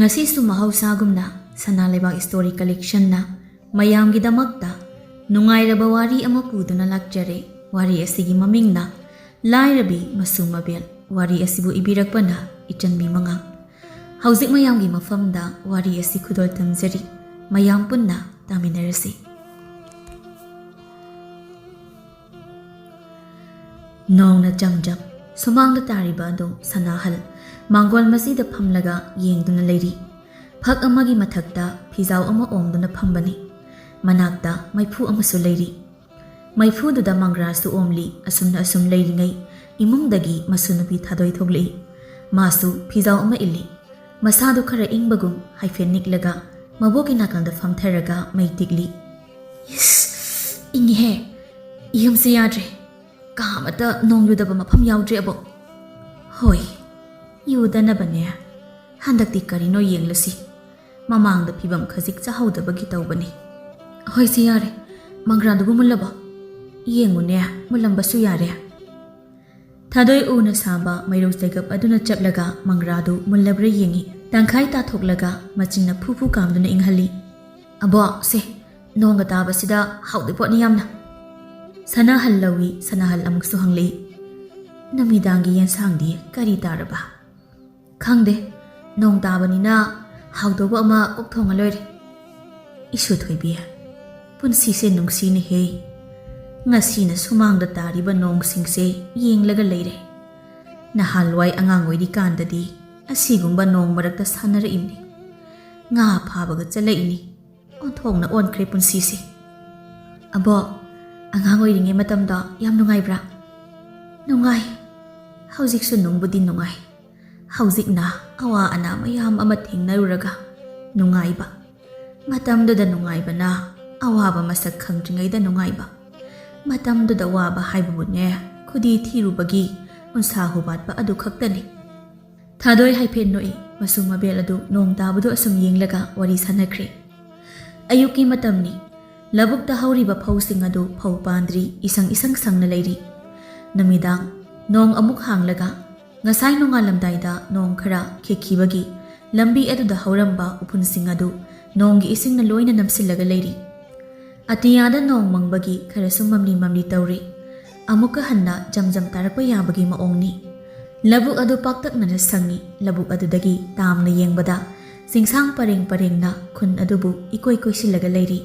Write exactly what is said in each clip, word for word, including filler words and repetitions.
ꯉꯁꯤꯁꯨ ꯃꯍꯧꯁꯥꯒꯨꯝꯅ ꯁꯅꯥ ꯂꯩꯕꯥꯛ ꯁ꯭ꯇꯣꯔꯤ ꯀꯂꯦꯛꯁꯟꯅ ꯃꯌꯥꯝꯒꯤꯗꯃꯛꯇ ꯅꯨꯡꯉꯥꯏꯔꯕ ꯋꯥꯔꯤ ꯑꯃ ꯄꯨꯗꯨꯅ ꯂꯥꯛꯆꯔꯦ꯫ ꯋꯥꯔꯤ ꯑꯁꯤꯒꯤ ꯃꯃꯤꯡꯅ ꯂꯥꯏꯔꯕꯤ ꯃꯁꯨ ꯃꯕꯦꯜ꯫ ꯋꯥꯔꯤ ꯑꯁꯤꯕꯨ ꯏꯕꯤꯔꯛꯄꯅ ꯏꯆꯟꯕꯤ ꯃꯉꯥ꯫ ꯍꯧꯖꯤꯛ ꯃꯌꯥꯝꯒꯤ ꯃꯐꯝꯗ ꯋꯥꯔꯤ ꯑꯁꯤ ꯈꯨꯗꯣꯜ ꯇꯝꯖꯔꯤ꯫ ꯃꯌꯥꯝ ꯄꯨꯟꯅ ꯇꯥꯃꯤꯟꯅꯔꯁꯤ꯫ ꯅꯣꯡꯅ ꯆꯝ ꯆꯝ ꯁꯨꯃꯥꯡꯗ ꯇꯥꯔꯤꯕ ꯑꯗꯨ ꯁꯅꯥꯍꯜ ꯃꯥꯡꯒꯣꯜ ꯃꯁꯤꯗ ꯐꯝꯂꯒ ꯌꯦꯡꯗꯨꯅ ꯂꯩꯔꯤ꯫ ꯐꯛ ꯑꯃꯒꯤ ꯃꯊꯛꯇ ꯐꯤꯖꯥꯎ ꯑꯃ ꯑꯣꯝꯗꯨꯅ ꯐꯝꯕꯅꯤ꯫ ꯃꯅꯥꯛꯇ ꯃꯩꯐꯨ ꯑꯃꯁꯨ ꯂꯩꯔꯤ꯫ ꯃꯩꯐꯨꯗꯨꯗ ꯃꯪꯒ꯭ꯔꯥꯁꯨ ꯑꯣꯝꯂꯤ꯫ ꯑꯁꯨꯝꯅ ꯑꯁꯨꯝ ꯂꯩꯔꯤꯉꯩ ꯏꯃꯨꯡꯗꯒꯤ ꯃꯁꯨ ꯅꯨꯄꯤ ꯊꯥꯗꯣꯏ ꯊꯣꯛꯂꯛꯏ꯫ ꯃꯥꯁꯨ ꯐꯤꯖꯥꯎ ꯑꯃ ꯏꯜꯂꯤ꯫ ꯃꯁꯥꯗꯨ ꯈꯔ ꯏꯪꯕꯒꯨꯝ ꯍꯥꯏꯐꯦꯠ ꯅꯤꯛꯂꯒ ꯃꯕꯣꯛꯀꯤ ꯅꯥꯀꯜꯗ ꯐꯝꯊꯔꯒ ꯃꯩ ꯇꯤꯛꯂꯤ꯫ "ꯏꯁ, ꯏꯪꯉꯤꯍꯦ꯫ ꯌꯨꯝꯁꯦ ꯌꯥꯗ꯭ꯔꯦ꯫ ꯀꯥ ꯑꯃꯠꯇ ꯅꯣꯡ ꯌꯨꯗꯕ ꯃꯐꯝ ꯌꯥꯎꯗ꯭ꯔꯦ, ꯑꯕꯣꯛ?" "ꯍꯣꯏ, ꯌꯨꯗꯅꯕꯅꯦ꯫ ꯍꯟꯗꯛꯇꯤ ꯀꯔꯤꯅꯣ ꯌꯦꯡꯂꯁꯤ꯫ ꯃꯃꯥꯡꯗ ꯐꯤꯕꯝ ꯈꯖꯤꯛ ꯆꯥꯍꯧꯗꯕꯒꯤ ꯇꯧꯕꯅꯤ꯫ ꯍꯣꯏꯁꯦ, ꯌꯥꯔꯦ꯫ ꯃꯪꯒ꯭ꯔꯥꯗꯨꯕꯨ ꯃꯨꯜꯂꯕꯣ? ꯌꯦꯡꯉꯨꯅꯦ, ꯃꯨꯜꯂꯝꯕꯁꯨ ꯌꯥꯔꯦ꯫" ꯊꯥꯗꯣꯏ ꯎꯅ ꯁꯥꯕ ꯃꯩꯔꯧ ꯆꯩꯒꯞ ꯑꯗꯨꯅ ꯆꯞꯂꯒ ꯃꯪꯒ꯭ꯔꯥꯗꯨ ꯃꯨꯜꯂꯕ꯭ꯔꯥ ꯌꯦꯡꯉꯤ꯫ ꯇꯪꯈꯥꯏ ꯇꯥꯊꯣꯛꯂꯒ ꯃꯆꯤꯟꯅ ꯐꯨ ꯐꯨ ꯀꯥꯝꯗꯨꯅ ꯏꯪꯍꯜꯂꯤ꯫ "ꯑꯕꯣꯛ, ꯁꯦ, ꯅꯣꯡꯒ ꯇꯥꯕꯁꯤꯗ ꯍꯥꯎꯗꯣꯏ ꯄꯣꯠꯅꯤ ꯌꯥꯝꯅ꯫" ꯁꯅꯥꯍꯜ ꯂꯧꯏ꯫ ꯁꯅꯥꯍꯜ ꯑꯃꯨꯛꯁꯨ ꯍꯪꯂꯛꯏ, "ꯅꯨꯃꯤꯗꯥꯡꯒꯤ ꯌꯦꯟꯁꯥꯡꯗꯤ ꯀꯔꯤ ꯇꯥꯔꯕ?" "ꯈꯪꯗꯦ, ꯅꯣꯡ ꯇꯥꯕꯅꯤꯅ ꯍꯥꯎꯗꯧꯕ ꯑꯃ ꯀꯣꯛ ꯊꯣꯡꯉ ꯂꯣꯏꯔꯦ꯫" "ꯏꯁꯨ ꯊꯣꯏꯕꯤ, ꯄꯨꯟꯁꯤꯁꯦ ꯅꯨꯡꯁꯤꯅꯦꯍꯦ꯫ ꯉꯁꯤꯅ ꯁꯨꯃꯥꯡꯗ ꯇꯥꯔꯤꯕ ꯅꯣꯡꯁꯤꯡꯁꯦ ꯌꯦꯡꯂꯒ ꯂꯩꯔꯦ꯫ ꯅꯍꯥꯟꯋꯥꯏ ꯑꯉꯥꯡ ꯑꯣꯏꯔꯤꯀꯥꯟꯗꯗꯤ ꯑꯁꯤꯒꯨꯝꯕ ꯅꯣꯡ ꯃꯔꯛꯇ ꯁꯥꯟꯅꯔꯛꯏꯕꯅꯤ꯫ ꯉꯥ ꯐꯥꯕꯒ ꯆꯠꯂꯛꯏꯅꯤ꯫ ꯑꯣꯟꯊꯣꯛꯅ ꯑꯣꯟꯈ꯭ꯔꯦ ꯄꯨꯟꯁꯤꯁꯦ꯫" "ꯑꯕꯣꯛ, ꯑꯉꯥꯡ ꯑꯣꯏꯔꯤꯉꯩ ꯃꯇꯝꯗꯣ ꯌꯥꯝ ꯅꯨꯡꯉꯥꯏꯕ꯭ꯔꯥ?" "ꯅꯨꯡꯉꯥꯏ꯫ ꯍꯧꯖꯤꯛꯁꯨ ꯅꯨꯡꯕꯨꯗꯤ ꯅꯨꯡꯉꯥꯏ꯫ ꯍꯧꯖꯤꯛꯅ ꯑꯋꯥ ꯑꯅꯥ ꯃꯌꯥꯝ ꯑꯃ ꯊꯦꯡꯅꯔꯨꯔꯒ ꯅꯨꯡꯉꯥꯏꯕ꯫ ꯃꯇꯝꯗꯨꯗ ꯅꯨꯡꯉꯥꯏꯕꯅ ꯑꯋꯥꯕ ꯃꯁꯛ ꯈꯪꯗ꯭ꯔꯤꯉꯩꯗ ꯅꯨꯡꯉꯥꯏꯕ꯫ ꯃꯇꯝꯗꯨꯗ ꯋꯥꯕ ꯍꯥꯏꯕꯕꯨꯅꯦ, ꯈꯨꯗꯤ ꯊꯤꯔꯨꯕꯒꯤ ꯎꯟꯁꯥ ꯍꯨꯕꯥꯠꯄ ꯑꯗꯨ ꯈꯛꯇꯅꯤ꯫" ꯊꯥꯗꯣꯏ ꯍꯥꯏꯐꯦꯠ ꯅꯣꯛꯏ꯫ ꯃꯁꯨ ꯃꯕꯦꯜ ꯑꯗꯨ ꯅꯣꯡ ꯇꯥꯕꯗꯨ ꯑꯁꯨꯝ ꯌꯦꯡꯂꯒ ꯋꯥꯔꯤ ꯁꯥꯟꯅꯈ꯭ꯔꯦ꯫ ꯑꯌꯨꯛꯀꯤ ꯃꯇꯝꯅꯤ꯫ ꯂꯧꯕꯨꯛꯇ ꯍꯧꯔꯤꯕ ꯐꯧꯁꯤꯡ ꯑꯗꯨ ꯐꯧ ꯄꯥꯟꯗ꯭ꯔꯤ, ꯏꯁꯪ ꯏꯁꯪ ꯁꯪꯅ ꯂꯩꯔꯤ꯫ ꯅꯨꯃꯤꯗꯥꯡ ꯅꯣꯡ ꯑꯃꯨꯛ ꯍꯥꯡꯂꯒ ꯉꯁꯥꯏ ꯅꯣꯡꯉꯥꯜꯂꯝꯗꯥꯏꯗ ꯅꯣꯡ ꯈꯔ ꯈꯤꯛꯈꯤꯕꯒꯤ ꯂꯝꯕꯤ ꯑꯗꯨꯗ ꯍꯧꯔꯝꯕ ꯎꯐꯨꯟꯁꯤꯡ ꯑꯗꯨ ꯅꯣꯡꯒꯤ ꯏꯁꯤꯡꯅ ꯂꯣꯏꯅ ꯅꯝꯁꯤꯜꯂꯒ ꯂꯩꯔꯤ꯫ ꯑꯇꯤꯌꯥꯗ ꯅꯣꯡ ꯃꯪꯕꯒꯤ ꯈꯔꯁꯨ ꯃꯝꯂꯤ ꯃꯝꯂꯤ ꯇꯧꯔꯤ꯫ ꯑꯃꯨꯛꯀ ꯍꯟꯅ ꯖꯝ ꯖꯝ ꯇꯥꯔꯛꯄ ꯌꯥꯕꯒꯤ ꯃꯑꯣꯡꯅꯤ꯫ ꯂꯧꯕꯨꯛ ꯑꯗꯨ ꯄꯥꯛꯇꯛꯅꯅ ꯁꯪꯉꯤ꯫ ꯂꯧꯕꯨꯛ ꯑꯗꯨꯗꯒꯤ ꯇꯥꯝꯅ ꯌꯦꯡꯕꯗ ꯆꯤꯡꯁꯥꯡ ꯄꯔꯦꯡ ꯄꯔꯦꯡꯅ ꯈꯨꯟ ꯑꯗꯨꯕꯨ ꯏꯀꯣꯏ ꯀꯣꯏꯁꯤꯜꯂꯒ ꯂꯩꯔꯤ꯫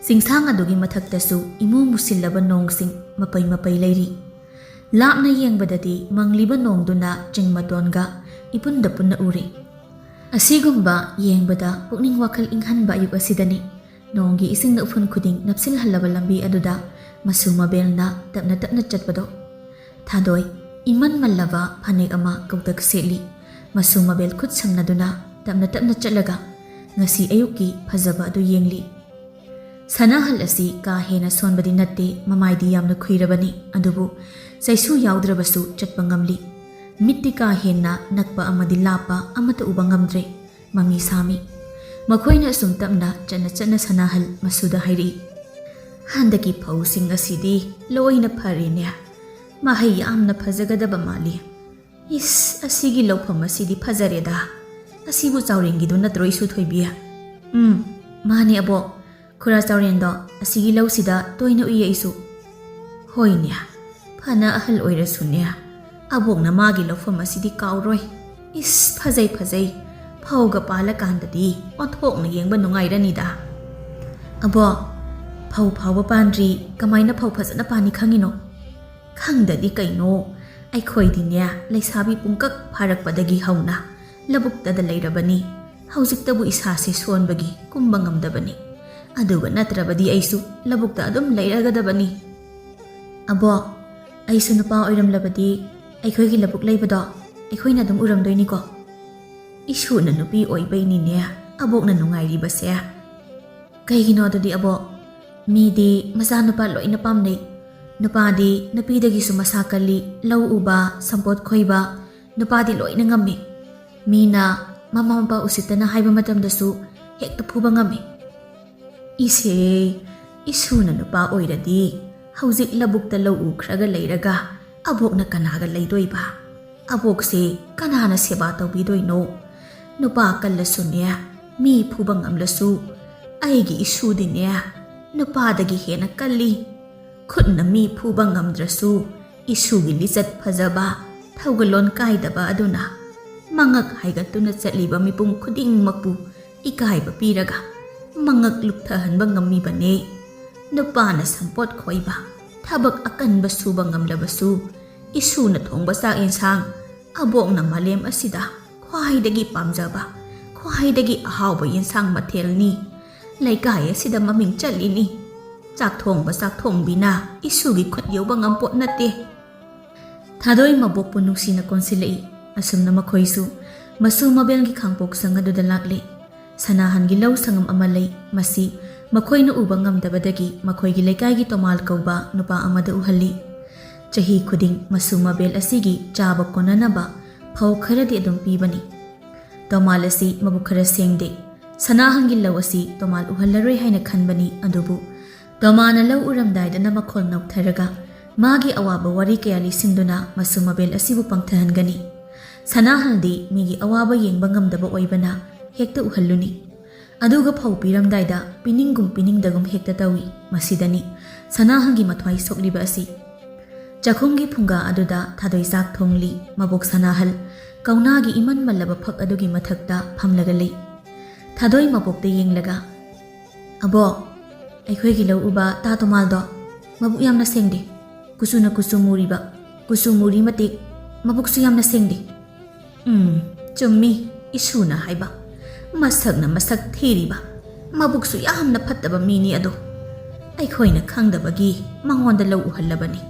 ꯆꯤꯡꯁꯥꯡ ꯑꯗꯨꯒꯤ ꯃꯊꯛꯇꯁꯨ ꯏꯃꯨ ꯃꯨꯁꯤꯜꯂꯕ ꯅꯣꯡꯁꯤꯡ ꯃꯄꯩ ꯃꯄꯩ ꯂꯩꯔꯤ꯫ ꯂꯥꯞꯅ ꯌꯦꯡꯕꯗꯗꯤ ꯃꯪꯂꯤꯕ ꯅꯣꯡꯗꯨꯅ ꯆꯤꯡ ꯃꯇꯣꯟꯒ ꯏꯄꯨꯟꯗ ꯄꯨꯟꯅ ꯎꯔꯤ꯫ ꯑꯁꯤꯒꯨꯝꯕ ꯌꯦꯡꯕꯗ ꯄꯨꯛꯅꯤꯡ ꯋꯥꯈꯜ ꯏꯪꯍꯟꯕ ꯑꯌꯨꯛ ꯑꯁꯤꯗꯅꯤ ꯅꯣꯡꯒꯤ ꯏꯁꯤꯡꯅ ꯎꯐꯨꯟ ꯈꯨꯗꯤꯡ ꯅꯞꯁꯤꯜꯍꯜꯂꯕ ꯂꯝꯕꯤ ꯑꯗꯨꯗ ꯃꯁꯨ ꯃꯕꯦꯜꯅ ꯇꯞꯅ ꯇꯞꯅ ꯆꯠꯄꯗꯣ꯫ ꯊꯥꯗꯣꯏ ꯏꯃꯟ ꯃꯜꯂꯕ ꯐꯅꯦꯛ ꯑꯃ ꯀꯧꯇꯛ ꯁꯦꯠꯂꯤ꯫ ꯃꯁꯨ ꯃꯕꯦꯜ ꯈꯨꯠ ꯁꯝꯅꯗꯨꯅ ꯇꯞꯅ ꯇꯞꯅ ꯆꯠꯂꯒ ꯉꯁꯤ ꯑꯌꯨꯛꯀꯤ ꯐꯖꯕ ꯑꯗꯨ ꯌꯦꯡꯂꯤ꯫ ꯁꯅꯥꯍꯜ ꯑꯁꯤ ꯀꯥ ꯍꯦꯟꯅ ꯁꯣꯟꯕꯗꯤ ꯅꯠꯇꯦ, ꯃꯃꯥꯏꯗꯤ ꯌꯥꯝꯅ ꯈꯨꯏꯔꯕꯅꯤ, ꯑꯗꯨꯕꯨ ꯆꯩꯁꯨ ꯌꯥꯎꯗ꯭ꯔꯕꯁꯨ ꯆꯠꯄ ꯉꯝꯂꯤ꯫ ꯃꯤꯠꯇꯤ ꯀꯥ ꯍꯦꯟꯅ ꯅꯛꯄ ꯑꯃꯗꯤ ꯂꯥꯞꯄ ꯑꯃꯠꯇ ꯎꯕ ꯉꯝꯗ꯭ꯔꯦ꯫ ꯃꯃꯤ ꯁꯥꯃꯤ꯫ ꯃꯈꯣꯏꯅ ꯑꯁꯨꯝ ꯇꯞꯅ ꯆꯠꯅ ꯆꯠꯅ ꯁꯅꯥꯍꯜ ꯃꯁꯨꯗ ꯍꯥꯏꯔꯛꯏ, "ꯍꯟꯗꯛꯀꯤ ꯐꯧꯁꯤꯡ ꯑꯁꯤꯗꯤ ꯂꯣꯏꯅ ꯐꯔꯦꯅꯦ꯫ ꯃꯍꯩ ꯌꯥꯝꯅ ꯐꯖꯒꯗꯕ ꯃꯥꯜꯂꯤ꯫ ꯏꯁ, ꯑꯁꯤꯒꯤ ꯂꯧꯐꯝ ꯑꯁꯤꯗꯤ ꯐꯖꯔꯦꯗ꯫ ꯑꯁꯤꯕꯨ ꯆꯥꯎꯔꯦꯟꯒꯤꯗꯨ ꯅꯠꯇ꯭ꯔꯣ, ꯏꯁꯨ ꯊꯣꯏꯕꯤ?" "ꯎꯝ, ꯃꯥꯅꯦ ꯑꯕꯣꯛ꯫ ꯈꯨꯔꯥ ꯆꯥꯎꯔꯦꯟꯗꯣ ꯑꯁꯤꯒꯤ ꯂꯧꯁꯤꯗ ꯇꯣꯏꯅ ꯎꯏꯌꯦ ꯑꯩꯁꯨ꯫" "ꯍꯣꯏꯅꯦ, ꯐꯅ ꯑꯍꯜ ꯑꯣꯏꯔꯁꯨꯅꯦ, ꯑꯕꯣꯛꯅ ꯃꯥꯒꯤ ꯂꯧꯐꯝ ꯑꯁꯤꯗꯤ ꯀꯥꯎꯔꯣꯏ꯫ ꯏꯁ, ꯐꯖꯩ, ꯐꯖꯩ꯫ ꯐꯧꯒ ꯄꯥꯜꯂꯀꯥꯟꯗꯗꯤ ꯑꯣꯟꯊꯣꯛꯅ ꯌꯦꯡꯕ ꯅꯨꯡꯉꯥꯏꯔꯅꯤꯗ꯫" "ꯑꯕꯣꯛ, ꯐꯧ ꯐꯥꯎꯕ ꯄꯥꯟꯗ꯭ꯔꯤ, ꯀꯃꯥꯏꯅ ꯐꯧ ꯐꯖꯅ ꯄꯥꯟꯅꯤ ꯈꯪꯉꯤꯅꯣ?" "ꯈꯪꯗꯗꯤ ꯀꯩꯅꯣ, ꯑꯩꯈꯣꯏꯗꯤꯅꯦ ꯂꯩꯁꯥꯕꯤ ꯄꯨꯡꯀꯛ ꯐꯥꯔꯛꯄꯗꯒꯤ ꯍꯧꯅ ꯂꯧꯕꯨꯛꯇꯗ ꯂꯩꯔꯕꯅꯤ꯫ ꯍꯧꯖꯤꯛꯇꯕꯨ ꯏꯁꯥꯁꯦ ꯁꯣꯟꯕꯒꯤ ꯀꯨꯝꯕ ꯉꯝꯗꯕꯅꯤ꯫ ꯑꯗꯨꯒ ꯅꯠꯇ꯭ꯔꯕꯗꯤ ꯑꯩꯁꯨ ꯂꯧꯕꯨꯛꯇ ꯑꯗꯨꯝ ꯂꯩꯔꯒꯗꯕꯅꯤ꯫" "ꯑꯕꯣꯛ, ꯑꯩꯁꯨ ꯅꯨꯄꯥ ꯑꯣꯏꯔꯝꯂꯕꯗꯤ ꯑꯩꯈꯣꯏꯒꯤ ꯂꯧꯕꯨꯛ ꯂꯩꯕꯗꯣ ꯑꯩꯈꯣꯏꯅ ꯑꯗꯨꯝ ꯎꯔꯝꯗꯣꯏꯅꯤꯀꯣ?" "ꯏꯁꯨꯅ ꯅꯨꯄꯤ ꯑꯣꯏꯕꯩꯅꯤꯅꯦ ꯑꯕꯣꯛꯅ ꯅꯨꯡꯉꯥꯏꯔꯤꯕꯁꯦ꯫" "ꯀꯩꯒꯤꯅꯣ ꯑꯗꯨꯗꯤ ꯑꯕꯣꯛ? ꯃꯤꯗꯤ ꯃꯆꯥꯅꯨꯄꯥ ꯂꯣꯏꯅ ꯄꯥꯝꯅꯩ꯫ ꯅꯨꯄꯥꯗꯤ ꯅꯨꯄꯤꯗꯒꯤꯁꯨ ꯃꯁꯥ ꯀꯜꯂꯤ, ꯂꯧ ꯎꯕ, ꯁꯝꯄꯣꯠ ꯈꯣꯏꯕ, ꯅꯨꯄꯥꯗꯤ ꯂꯣꯏꯅ ꯉꯝꯃꯤ꯫ ꯃꯤꯅ ꯃꯃꯥ ꯃꯄꯥ ꯎꯁꯤꯠꯇꯅ ꯍꯥꯏꯕ ꯃꯇꯝꯗꯁꯨ ꯍꯦꯛꯇ ꯐꯨꯕ ꯉꯝꯃꯤ꯫" "ꯏꯁꯦ, ꯏꯁꯨꯅ ꯅꯨꯄꯥ ꯑꯣꯏꯔꯗꯤ ꯍꯧꯖꯤꯛ ꯂꯧꯕꯨꯛꯇ ꯂꯧ ꯎꯈ꯭ꯔꯒ ꯂꯩꯔꯒ ꯑꯕꯣꯛꯅ ꯀꯅꯥꯒ ꯂꯩꯗꯣꯏꯕ? ꯑꯕꯣꯛꯁꯦ ꯀꯅꯥꯅ ꯁꯦꯕꯥ ꯇꯧꯕꯤꯗꯣꯏꯅꯣ? ꯅꯨꯄꯥ ꯀꯜꯂꯁꯨꯅꯦ, ꯃꯤ ꯐꯨꯕ ꯉꯝꯂꯁꯨ, ꯑꯩꯒꯤ ꯏꯁꯨꯗꯤꯅꯦ ꯅꯨꯄꯥꯗꯒꯤ ꯍꯦꯟꯅ ꯀꯜꯂꯤ꯫ ꯈꯨꯠꯅ ꯃꯤ ꯐꯨꯕ ꯉꯝꯗ꯭ꯔꯁꯨ, ꯏꯁꯨꯒꯤ ꯂꯤꯆꯠ ꯐꯖꯕ, ꯊꯧꯒꯜꯂꯣꯟ ꯀꯥꯏꯗꯕ ꯑꯗꯨꯅ ꯃꯉꯛ ꯍꯥꯏꯒꯠꯇꯨꯅ ꯆꯠꯂꯤꯕ ꯃꯤꯄꯨꯝ ꯈꯨꯗꯤꯡꯃꯛꯄꯨ ꯏꯀꯥꯏꯕ ꯄꯤꯔꯒ ꯃꯉꯛ ꯂꯨꯞꯊꯍꯟꯕ ꯉꯝꯃꯤꯕꯅꯦ꯫ ꯅꯨꯄꯥꯅ ꯁꯝꯄꯣꯠ ꯈꯣꯏꯕ, ꯊꯕꯛ ꯑꯀꯟꯕ ꯁꯨꯕ ꯉꯝꯂꯕꯁꯨ, ꯏꯁꯨꯅ ꯊꯣꯡꯕ ꯆꯥꯛ ꯏꯟꯁꯥꯡ, ꯑꯕꯣꯛꯅ ꯃꯥꯂꯦꯝ ꯑꯁꯤꯗ ꯈ꯭ꯋꯥꯏꯗꯒꯤ ꯄꯥꯝꯖꯕ, ꯈ꯭ꯋꯥꯏꯗꯒꯤ ꯑꯍꯥꯎꯕ ꯌꯦꯟꯁꯥꯡ ꯃꯊꯦꯜꯅꯤ꯫ ꯂꯩꯀꯥꯏ ꯑꯁꯤꯗ ꯃꯃꯤꯡ ꯆꯠꯂꯤꯅꯤ꯫ ꯆꯥꯛ ꯊꯣꯡꯕ ꯆꯥꯛ ꯊꯣꯡꯕꯤꯅ ꯏꯁꯨꯒꯤ ꯈꯨꯠ ꯌꯧꯕ ꯉꯝꯄꯣꯠ ꯅꯠꯇꯦ꯫ ꯊꯥꯗꯣꯏ ꯃꯕꯣꯛꯄꯨ ꯅꯨꯡꯁꯤꯅ ꯀꯣꯟꯁꯤꯜꯂꯛꯏ꯫ ꯑꯁꯨꯝꯅ ꯃꯈꯣꯏꯁꯨ ꯃꯁꯨ ꯃꯕꯦꯜꯒꯤ ꯈꯥꯡꯄꯣꯛꯁꯪ ꯑꯗꯨꯗ ꯂꯥꯛꯂꯦ꯫ ꯁꯅꯥꯍꯟꯒꯤ ꯂꯧ ꯁꯪꯉꯝ ꯑꯃ ꯂꯩ꯫ ꯃꯁꯤ ꯃꯈꯣꯏꯅ ꯎꯕ ꯉꯝꯗꯕꯗꯒꯤ ꯃꯈꯣꯏꯒꯤ ꯂꯩꯀꯥꯏꯒꯤ ꯇꯣꯃꯥꯜ ꯀꯧꯕ ꯅꯨꯄꯥ ꯑꯃꯗ ꯎꯍꯜꯂꯤ꯫ ꯆꯍꯤ ꯈꯨꯗꯤꯡ ꯃꯁꯨ ꯃꯕꯦꯜ ꯑꯁꯤꯒꯤ ꯆꯥꯕ ꯀꯣꯟꯅꯅꯕ ꯐꯧ ꯈꯔꯗꯤ ꯑꯗꯨꯝ ꯄꯤꯕꯅꯤ꯫ ꯇꯣꯃꯥꯜ ꯑꯁꯤ ꯃꯕꯨꯛ ꯈꯔ ꯁꯦꯡꯗꯦ꯫ ꯁꯅꯥꯍꯟꯒꯤ ꯂꯧ ꯑꯁꯤ ꯇꯣꯃꯥꯜ ꯎꯍꯜꯂꯔꯣꯏ ꯍꯥꯏꯅ ꯈꯟꯕꯅꯤ, ꯑꯗꯨꯕꯨ ꯇꯣꯃꯥꯜꯅ ꯂꯧ ꯎꯔꯝꯗꯥꯏꯗꯅ ꯃꯈꯣꯜ ꯅꯧꯊꯔꯒ ꯃꯥꯒꯤ ꯑꯋꯥꯕ ꯋꯥꯔꯤ ꯀꯌꯥ ꯂꯤꯁꯤꯟꯗꯨꯅ ꯃꯁꯨ ꯃꯕꯦꯜ ꯑꯁꯤꯕꯨ ꯄꯪꯊꯍꯟꯒꯅꯤ꯫ ꯁꯅꯥꯍꯜꯗꯤ ꯃꯤꯒꯤ ꯑꯋꯥꯕ ꯌꯦꯡꯕ ꯉꯝꯗꯕ ꯑꯣꯏꯕꯅ ꯍꯦꯛꯇ ꯎꯍꯜꯂꯨꯅꯤ꯫ ꯑꯗꯨꯒ ꯐꯧ ꯄꯤꯔꯝꯗꯥꯏꯗ ꯄꯤꯅꯤꯡꯒꯨꯝ ꯄꯤꯅꯤꯡꯗꯒꯨꯝ ꯍꯦꯛꯇ ꯇꯧꯏ꯫ ꯃꯁꯤꯗꯅꯤ ꯁꯅꯥꯍꯜꯒꯤ ꯃꯊ꯭ꯋꯥꯏ ꯁꯣꯛꯂꯤꯕ ꯑꯁꯤ꯫ ꯆꯥꯛꯈꯨꯝꯒꯤ ꯐꯨꯡꯒꯥ ꯑꯗꯨꯗ ꯊꯥꯗꯣꯏ ꯆꯥꯛ ꯊꯣꯡꯂꯤ꯫ ꯃꯕꯣꯛ ꯁꯅꯥꯍꯜ ꯀꯧꯅꯥꯒꯤ ꯏꯃꯟ ꯃꯜꯂꯕ ꯐꯛ ꯑꯗꯨꯒꯤ ꯃꯊꯛꯇ ꯐꯝꯂꯒ ꯂꯩ꯫ ꯊꯥꯗꯣꯏ ꯃꯕꯣꯛꯇ ꯌꯦꯡꯂꯒ, "ꯑꯕꯣꯛ, ꯑꯩꯈꯣꯏꯒꯤ ꯂꯧ ꯎꯕ ꯇꯥ ꯇꯣꯃꯥꯜꯗꯣ ꯃꯕꯨꯛ ꯌꯥꯝꯅ ꯁꯦꯡꯗꯦ꯫ ꯀꯨꯆꯨꯅ ꯀꯨꯆꯨ ꯃꯨꯔꯤꯕ, ꯀꯨꯆꯨ ꯃꯨꯔꯤ ꯃꯇꯤꯛ, ꯃꯕꯨꯛꯁꯨ ꯌꯥꯝꯅ ꯁꯦꯡꯗꯦ꯫" "ꯎꯝ, ꯆꯨꯝꯃꯤ ꯏꯁꯨꯅ ꯍꯥꯏꯕ꯫ ꯃꯁꯛꯅ ꯃꯁꯛ ꯊꯤꯔꯤꯕ, ꯃꯕꯨꯛꯁꯨ ꯌꯥꯝꯅ ꯐꯠꯇꯕ ꯃꯤꯅꯤ ꯑꯗꯣ꯫ ꯑꯩꯈꯣꯏꯅ ꯈꯪꯗꯕꯒꯤ ꯃꯉꯣꯟꯗ ꯂꯧ ꯎꯍꯜꯂꯕꯅꯤ꯫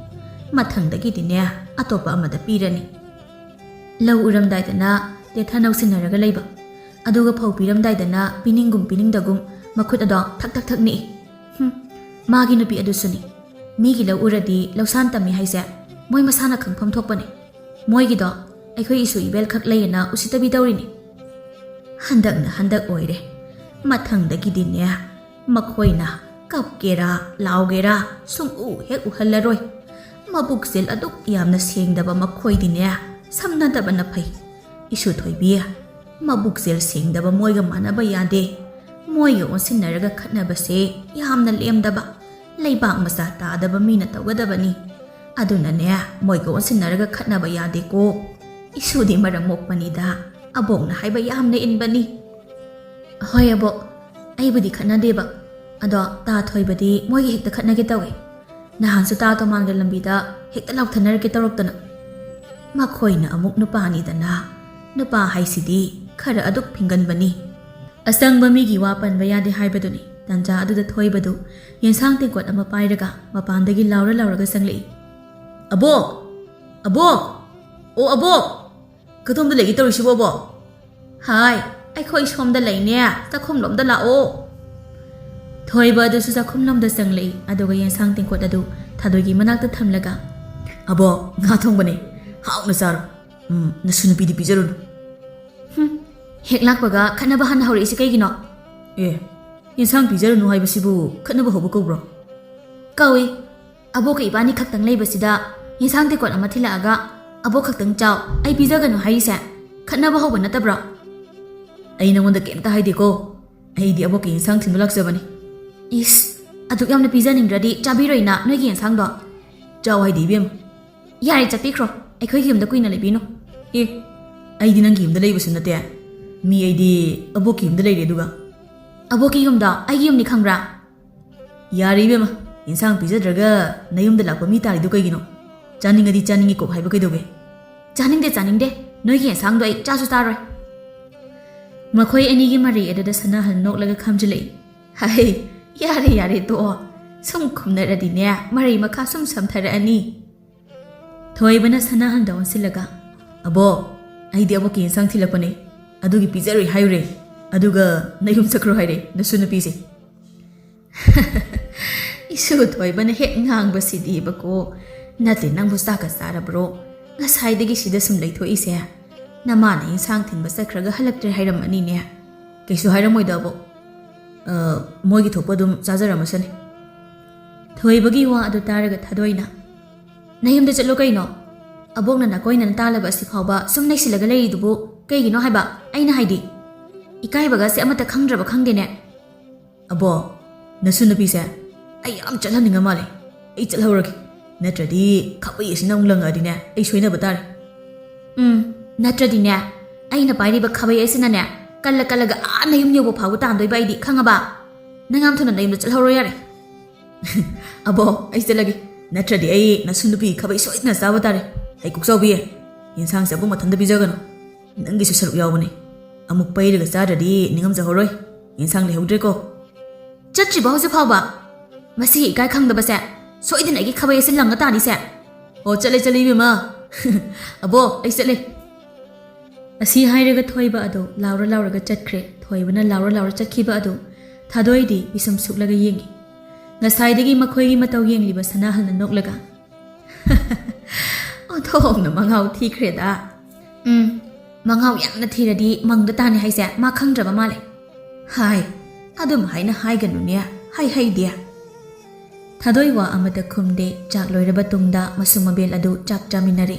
ꯃꯊꯪꯗꯒꯤꯗꯤꯅꯦ, ꯑꯇꯣꯞꯄ ꯑꯃꯗ ꯄꯤꯔꯅꯤ꯫" ꯂꯧ ꯎꯔꯝꯗꯥꯏꯗꯅ ꯇꯦꯊ ꯅꯧꯁꯤꯟꯅꯔꯒ ꯂꯩꯕ, ꯑꯗꯨꯒ ꯐꯧ ꯄꯤꯔꯝꯗꯥꯏꯗꯅ ꯄꯤꯅꯤꯡꯒꯨꯝ ꯄꯤꯅꯤꯡꯗꯒꯨꯝ ꯃꯈꯨꯠ ꯑꯗꯣ ꯊꯛ ꯊꯛ ꯊꯛ ꯅꯤꯛꯏ꯫ ꯍꯨꯝ, ꯃꯥꯒꯤ ꯅꯨꯄꯤ ꯑꯗꯨꯁꯨꯅꯤ꯫ ꯃꯤꯒꯤ ꯂꯧ ꯎꯔꯗꯤ ꯂꯧꯁꯥꯟ ꯇꯝꯃꯤ ꯍꯥꯏꯁꯦ ꯃꯣꯏ ꯃꯁꯥꯅ ꯈꯪꯐꯝ ꯊꯣꯛꯄꯅꯦ꯫ ꯃꯣꯏꯒꯤꯗꯣ ꯑꯩꯈꯣꯏ ꯏꯁꯨ ꯏꯕꯦꯜ ꯈꯛ ꯂꯩꯌꯦꯅ ꯎꯁꯤꯠꯇꯕꯤ ꯇꯧꯔꯤꯅꯤ꯫ ꯍꯟꯗꯛꯅ ꯍꯟꯗꯛ ꯑꯣꯏꯔꯦ꯫ ꯃꯊꯪꯗꯒꯤꯗꯤꯅꯦ, ꯃꯈꯣꯏꯅ ꯀꯞꯀꯦꯔꯥ ꯂꯥꯎꯒꯦꯔꯥ ꯁꯨꯡꯎ ꯍꯦꯛ ꯎꯍꯜꯂꯔꯣꯏ꯫ ꯃꯕꯨꯛꯆꯦꯜ ꯑꯗꯨꯛ ꯌꯥꯝꯅ ꯁꯦꯡꯗꯕ ꯃꯈꯣꯏꯗꯤꯅꯦ, ꯁꯝꯅꯗꯕꯅ ꯐꯩ꯫ ꯏꯁꯨ ꯊꯣꯏꯕꯤ, ꯃꯕꯨꯛꯆꯦꯜ ꯁꯦꯡꯗꯕ ꯃꯣꯏꯒ ꯃꯥꯟꯅꯕ ꯌꯥꯗꯦ꯫ ꯃꯣꯏꯒ ꯑꯣꯟꯁꯤꯟꯅꯔꯒ ꯈꯠꯅꯕꯁꯦ ꯌꯥꯝꯅ ꯂꯦꯝꯗꯕ, ꯂꯩꯕꯥꯛ ꯃꯆꯥ ꯇꯥꯗꯕ ꯃꯤꯅ ꯇꯧꯒꯗꯕꯅꯤ꯫ ꯑꯗꯨꯅꯅꯦ, ꯃꯣꯏꯒ ꯑꯣꯟꯁꯤꯟꯅꯔꯒ ꯈꯠꯅꯕ ꯌꯥꯗꯦꯀꯣ꯫ ꯏꯁꯨꯗꯤ ꯃꯔꯝ ꯃꯣꯛꯄꯅꯤꯗ, ꯑꯕꯣꯛꯅ ꯍꯥꯏꯕ ꯌꯥꯝꯅ ꯏꯟꯕꯅꯤ꯫ ꯍꯣꯏ ꯑꯕꯣꯛ, ꯑꯩꯕꯨꯗꯤ ꯈꯠꯅꯗꯦꯕ꯫ ꯑꯗꯣ ꯇꯥ ꯊꯣꯏꯕꯗꯤ ꯃꯣꯏꯒ ꯍꯦꯛꯇ ꯈꯠꯅꯒꯦ ꯇꯧꯋꯦ꯫ ꯅꯍꯥꯟꯁꯨ ꯇꯥ ꯇꯣꯃꯥꯟꯒ ꯂꯝꯕꯤꯗ ꯍꯦꯛꯇ ꯂꯥꯎꯊꯠꯅꯔꯛꯀꯦ ꯇꯧꯔꯛꯇꯅ꯫ ꯃꯈꯣꯏꯅ ꯑꯃꯨꯛ ꯅꯨꯄꯥꯅꯤꯗꯅ, ꯅꯨꯄꯥ ꯍꯥꯏꯁꯤꯗꯤ ꯈꯔ ꯑꯗꯨꯛ ꯐꯤꯡꯒꯟꯕꯅꯤ꯫ ꯑꯁꯪꯕ ꯃꯤꯒꯤ ꯋꯥ ꯄꯟꯕ ꯌꯥꯗꯦ ꯍꯥꯏꯕꯗꯨꯅꯤ꯫ ꯇꯟꯖꯥ ꯑꯗꯨꯗ ꯊꯣꯏꯕꯗꯨ ꯌꯦꯟꯁꯥꯡ ꯇꯦꯡꯀꯣꯠ ꯑꯃ ꯄꯥꯏꯔꯒ ꯃꯄꯥꯟꯗꯒꯤ ꯂꯥꯎꯔ ꯂꯥꯎꯔꯒ ꯆꯪꯂꯛꯏ꯫ "ꯑꯕꯣꯛ! ꯑꯕꯣꯛ! ꯑꯣ ꯑꯕꯣꯛ! ꯀꯗꯣꯝꯗ ꯂꯩꯒꯦ ꯇꯧꯔꯤꯁꯤꯕꯣ, ꯑꯕꯣꯛ?" "ꯍꯥꯏ, ꯑꯩꯈꯣꯏ ꯁꯣꯝꯗ ꯂꯩꯅꯦ, ꯆꯥꯛꯈꯨꯝꯂꯣꯝꯗ ꯂꯥꯛꯑꯣ꯫" ꯊꯣꯏꯕ ꯑꯗꯨꯁꯨ ꯆꯥꯛꯈꯨꯝꯂꯣꯝꯗ ꯆꯪꯂꯛꯏ, ꯑꯗꯨꯒ ꯌꯦꯟꯁꯥꯡ ꯇꯦꯡꯀꯣꯠ ꯑꯗꯨ ꯊꯥꯗꯣꯏꯒꯤ ꯃꯅꯥꯛꯇ ꯊꯝꯂꯒ, "ꯑꯕꯣꯛ, ꯉꯥ ꯊꯣꯡꯕꯅꯦ, ꯍꯥꯎꯅ ꯆꯥꯔꯣ꯫ ꯎꯝ, ꯅꯁꯨ ꯅꯨꯄꯤꯗꯤ ꯄꯤꯖꯔꯨꯅꯨ꯫" "ꯍꯨꯝ, ꯍꯦꯛ ꯂꯥꯛꯄꯒ ꯈꯠꯅꯕ ꯍꯥꯟꯅ ꯍꯧꯔꯛꯏꯁꯤ ꯀꯩꯒꯤꯅꯣ?" "ꯑꯦ, ꯌꯦꯟꯁꯥꯡ ꯄꯤꯖꯔꯨꯅꯨ ꯍꯥꯏꯕꯁꯤꯕꯨ ꯈꯠꯅꯕ ꯍꯧꯕ ꯀꯧꯕ꯭ꯔꯣ?" "ꯀꯧꯏ꯫ ꯑꯕꯣꯛꯀ ꯏꯕꯥꯅꯤ ꯈꯛꯇꯪ ꯂꯩꯕꯁꯤꯗ ꯌꯦꯟꯁꯥꯡ ꯇꯦꯡꯀꯣꯠ ꯑꯃ ꯊꯤꯜꯂꯛꯑꯒ, 'ꯑꯕꯣꯛ ꯈꯛꯇꯪ ꯆꯥꯎ, ꯑꯩ ꯄꯤꯖꯒꯅꯨ' ꯍꯥꯏꯔꯤꯁꯦ ꯈꯠꯅꯕ ꯍꯧꯕ ꯅꯠꯇꯕ꯭ꯔꯣ?" "ꯑꯩ ꯅꯉꯣꯟꯗ ꯀꯩꯝꯇ ꯍꯥꯏꯗꯦꯀꯣ꯫ ꯑꯩꯗꯤ ꯑꯕꯣꯛꯀꯤ ꯌꯦꯟꯁꯥꯡ ꯊꯤꯟꯕ ꯂꯥꯛꯆꯕꯅꯤ꯫" "ꯏꯁ, ꯑꯗꯨꯛ ꯌꯥꯝꯅ ꯄꯤꯖꯅꯤꯡꯗ꯭ꯔꯗꯤ ꯆꯥꯕꯤꯔꯣꯏꯅ ꯅꯣꯏꯒꯤ ꯌꯦꯟꯁꯥꯡꯗꯣ꯫" "ꯆꯥꯎ ꯍꯥꯏꯗꯦ, ꯏꯕꯦꯝꯃ꯫" "ꯌꯥꯔꯦ, ꯆꯠꯄꯤꯈ꯭ꯔꯣ, ꯑꯩꯈꯣꯏꯒꯤ ꯌꯨꯝꯗ ꯀꯨꯏꯅ ꯂꯩꯕꯤꯅꯨ꯫" "ꯑꯦ, ꯑꯩꯗꯤ ꯅꯪꯒꯤ ꯌꯨꯝꯗ ꯂꯩꯕꯁꯨ ꯅꯠꯇꯦ꯫ ꯃꯤ ꯑꯩꯗꯤ ꯑꯕꯣꯛꯀꯤ ꯌꯨꯝꯗ ꯂꯩꯔꯦ ꯑꯗꯨꯒ꯫" "ꯑꯕꯣꯛꯀꯤ ꯌꯨꯝꯗꯣ ꯑꯩꯒꯤ ꯌꯨꯝꯅꯤ ꯈꯪꯕ꯭ꯔꯥ?" "ꯌꯥꯔꯦ ꯏꯕꯦꯝꯃ, ꯌꯦꯟꯁꯥꯡ ꯄꯤꯖꯗ꯭ꯔꯒ ꯅꯌꯨꯝꯗ ꯂꯥꯛꯄ ꯃꯤ ꯇꯥꯔꯤꯗꯨ ꯀꯩꯒꯤꯅꯣ? ꯆꯥꯅꯤꯡꯉꯗꯤ ꯆꯥꯅꯤꯡꯉꯤ ꯀꯣꯛ ꯍꯥꯏꯕ ꯀꯩꯗꯧꯒꯦ?" "ꯆꯥꯅꯤꯡꯗꯦ, ꯆꯥꯅꯤꯡꯗꯦ, ꯅꯣꯏꯒꯤ ꯌꯦꯟꯁꯥꯡꯗꯣ ꯑꯩ ꯆꯥꯁꯨ ꯆꯥꯔꯣꯏ꯫" ꯃꯈꯣꯏ ꯑꯅꯤꯒꯤ ꯃꯔꯩ ꯑꯗꯨꯗ ꯁꯅꯥꯍꯟ ꯅꯣꯛꯂꯒ ꯈꯝꯖꯤꯜꯂꯛꯏ꯫ "ꯍꯥꯏ, ꯌꯥꯔꯦ, ꯌꯥꯔꯦ, ꯇꯣꯛꯑꯣ꯫ ꯁꯨꯝ ꯈꯨꯝꯅꯔꯗꯤꯅꯦ, ꯃꯔꯩ ꯃꯈꯥ ꯁꯨꯝ ꯁꯝꯊꯔꯛꯑꯅꯤ꯫" ꯊꯣꯏꯕꯅ ꯁꯅꯥꯍꯟꯗ ꯑꯣꯟꯁꯤꯜꯂꯒ, "ꯑꯕꯣꯛ, ꯑꯩꯗꯤ ꯑꯕꯣꯛꯀꯤ ꯌꯦꯟꯁꯥꯡ ꯊꯤꯜꯂꯛꯄꯅꯦ, ꯑꯗꯨꯒꯤ ꯄꯤꯖꯔꯣꯏ ꯍꯥꯏꯔꯨꯔꯦ, ꯑꯗꯨꯒ ꯅꯌꯨꯝ ꯆꯠꯈ꯭ꯔꯣ ꯍꯥꯏꯔꯦ ꯅꯁꯨ ꯅꯨꯄꯤꯁꯦ꯫" ꯏꯁꯨ ꯊꯣꯏꯕꯅ ꯍꯦꯛ ꯉꯥꯡꯕꯁꯤꯗꯤꯕꯀꯣ, "ꯅꯠꯇꯦ, ꯅꯪꯕꯨ ꯆꯥꯛꯀ ꯆꯥꯔꯕ꯭ꯔꯣ? ꯉꯁꯥꯏꯗꯒꯤ ꯁꯤꯗ ꯁꯨꯝ ꯂꯩꯊꯣꯛꯏꯁꯦ꯫ ꯅꯃꯥꯅ ꯏꯟꯁꯥꯡ ꯊꯤꯟꯕ ꯆꯠꯈ꯭ꯔꯒ ꯍꯜꯂꯛꯇ꯭ꯔꯦ ꯍꯥꯏꯔꯝꯃꯅꯤꯅꯦ꯫" "ꯀꯩꯁꯨ ꯍꯥꯏꯔꯝꯃꯣꯏꯗ, ꯑꯕꯣꯛ꯫ ꯑ, ꯃꯣꯏꯒꯤ ꯊꯣꯛꯄ ꯑꯗꯨꯝ ꯆꯥꯖꯔꯝꯃꯁꯅꯤ꯫" ꯊꯣꯏꯕꯒꯤ ꯋꯥ ꯑꯗꯨ ꯇꯥꯔꯒ ꯊꯥꯗꯣꯏꯅ, "ꯅꯌꯨꯝꯗ ꯆꯠꯂꯣ ꯀꯩꯅꯣ? ꯑꯕꯣꯛꯅ ꯅꯥꯀꯣꯏꯅꯅ ꯇꯥꯜꯂꯕ ꯑꯁꯤ ꯐꯥꯎꯕ ꯁꯨꯝ ꯅꯩꯁꯤꯜꯂꯒ ꯂꯩꯔꯤꯗꯨꯕꯨ ꯀꯩꯒꯤꯅꯣ ꯍꯥꯏꯕ? ꯑꯩꯅ ꯍꯥꯏꯗꯤ, ꯏꯀꯥꯏꯕꯒꯁꯦ ꯑꯃꯠꯇ ꯈꯪꯗ꯭ꯔꯕ ꯈꯪꯗꯦꯅꯦ꯫ ꯑꯕꯣ, ꯅꯁꯨ ꯅꯨꯄꯤꯁꯦ ꯑꯩ ꯌꯥꯝ ꯆꯠꯍꯟꯅꯤꯡꯉ ꯃꯥꯜꯂꯦ꯫ ꯑꯩ ꯆꯠꯍꯧꯔꯒꯦ, ꯅꯠꯇ꯭ꯔꯗꯤ ꯈꯥꯕꯩ ꯑꯁꯤꯅ ꯑꯃꯨꯛ ꯂꯪꯉꯛꯑꯗꯤꯅꯦ, ꯑꯩ ꯁꯣꯏꯅꯕ ꯇꯥꯔꯦ꯫ ꯎꯝ, ꯅꯠꯇ꯭ꯔꯗꯤꯅꯦ, ꯑꯩꯅ ꯄꯥꯏꯔꯤꯕ ꯈꯥꯕꯩ ꯑꯁꯤꯅꯅꯦ, ꯀꯜꯂ ꯀꯜꯂꯒ ꯑꯥ ꯅꯌꯨꯝ ꯌꯧꯕ ꯐꯥꯎꯕ ꯇꯥꯟꯗꯣꯏꯕ ꯑꯩꯗꯤ, ꯈꯪꯉꯕ? ꯅꯪ ꯌꯥꯝ ꯊꯨꯅ ꯅꯌꯨꯝꯗ ꯆꯠꯍꯧꯔꯣ ꯌꯥꯔꯦ꯫ ꯑꯕꯣ, ꯑꯩ ꯆꯠꯂꯒꯦ, ꯅꯠꯇ꯭ꯔꯗꯤ ꯑꯩ ꯅꯁꯨ ꯅꯨꯄꯤ ꯈꯥꯕꯩ ꯁꯣꯏꯗꯅ ꯆꯥꯕ ꯇꯥꯔꯦ꯫ ꯍꯩꯀꯨꯛ ꯆꯥꯎꯕꯤ, ꯌꯦꯟꯁꯥꯡꯁꯦ ꯑꯕꯣ ꯃꯊꯟꯇ ꯄꯤꯖꯒꯅꯨ, ꯅꯪꯒꯤꯁꯨ ꯁꯔꯨꯛ ꯌꯥꯎꯕꯅꯦ꯫ ꯑꯃꯨꯛ ꯄꯩꯔꯒ ꯆꯥꯗ꯭ꯔꯗꯤ ꯅꯤꯡꯉꯝꯖꯍꯧꯔꯣꯏ꯫ ꯌꯦꯟꯁꯥꯡ ꯂꯩꯍꯧꯗ꯭ꯔꯦꯀꯣ꯫ ꯆꯠꯇ꯭ꯔꯤꯕꯣ ꯍꯧꯖꯤꯛ ꯐꯥꯎꯕ? ꯃꯁꯤ ꯏꯀꯥꯏ ꯈꯪꯗꯕꯁꯦ, ꯁꯣꯏꯗꯅ ꯑꯩꯒꯤ ꯈꯥꯕꯩ ꯑꯁꯤ ꯂꯪꯉ ꯇꯥꯅꯤꯁꯦ꯫ ꯑꯣ, ꯆꯠꯂꯦ, ꯆꯠꯂꯦ, ꯏꯕꯦꯝꯃ꯫ ꯑꯕꯣ, ꯑꯩ ꯆꯠꯂꯦ꯫ ꯑꯁꯤ ꯍꯥꯏꯔꯒ ꯊꯣꯏꯕ ꯑꯗꯨ ꯂꯥꯎꯔ ꯂꯥꯎꯔꯒ ꯆꯠꯈ꯭ꯔꯦ꯫ ꯊꯣꯏꯕꯅ ꯂꯥꯎꯔ ꯂꯥꯎꯔ ꯆꯠꯈꯤꯕ ꯑꯗꯨ ꯊꯥꯗꯣꯏꯗꯤ ꯄꯤꯁꯨꯝ ꯁꯨꯛꯂꯒ ꯌꯦꯡꯉꯤ꯫ ꯉꯁꯥꯏꯗꯒꯤ ꯃꯈꯣꯏꯒꯤ ꯃꯇꯧ ꯌꯦꯡꯂꯤꯕ ꯁꯅꯥꯍꯜꯅ ꯅꯣꯛꯂꯒ, "ꯑꯣꯟꯊꯣꯛꯅ ꯃꯉꯥꯎ ꯊꯤꯈ꯭ꯔꯦꯗ꯫ ꯎꯝ, ꯃꯉꯥꯎ ꯌꯥꯝꯅ ꯊꯤꯔꯗꯤ ꯃꯪꯗ ꯇꯥꯅꯤ ꯍꯥꯏꯁꯦ ꯃꯥ ꯈꯪꯗ꯭ꯔꯕ ꯃꯥꯜꯂꯦ꯫ ꯍꯥꯏ, ꯑꯗꯨꯝ ꯍꯥꯏꯅ ꯍꯥꯏꯒꯅꯨꯅꯦ, ꯍꯥꯏ ꯍꯩꯗꯦ꯫" ꯊꯥꯗꯣꯏ ꯋꯥ ꯑꯃꯇ ꯈꯨꯝꯗꯦ꯫ ꯆꯥꯛ ꯂꯣꯏꯔꯕ ꯇꯨꯡꯗ ꯃꯁꯨ ꯃꯕꯦꯜ ꯑꯗꯨ ꯆꯥꯛ ꯆꯥꯃꯤꯟꯅꯔꯦ꯫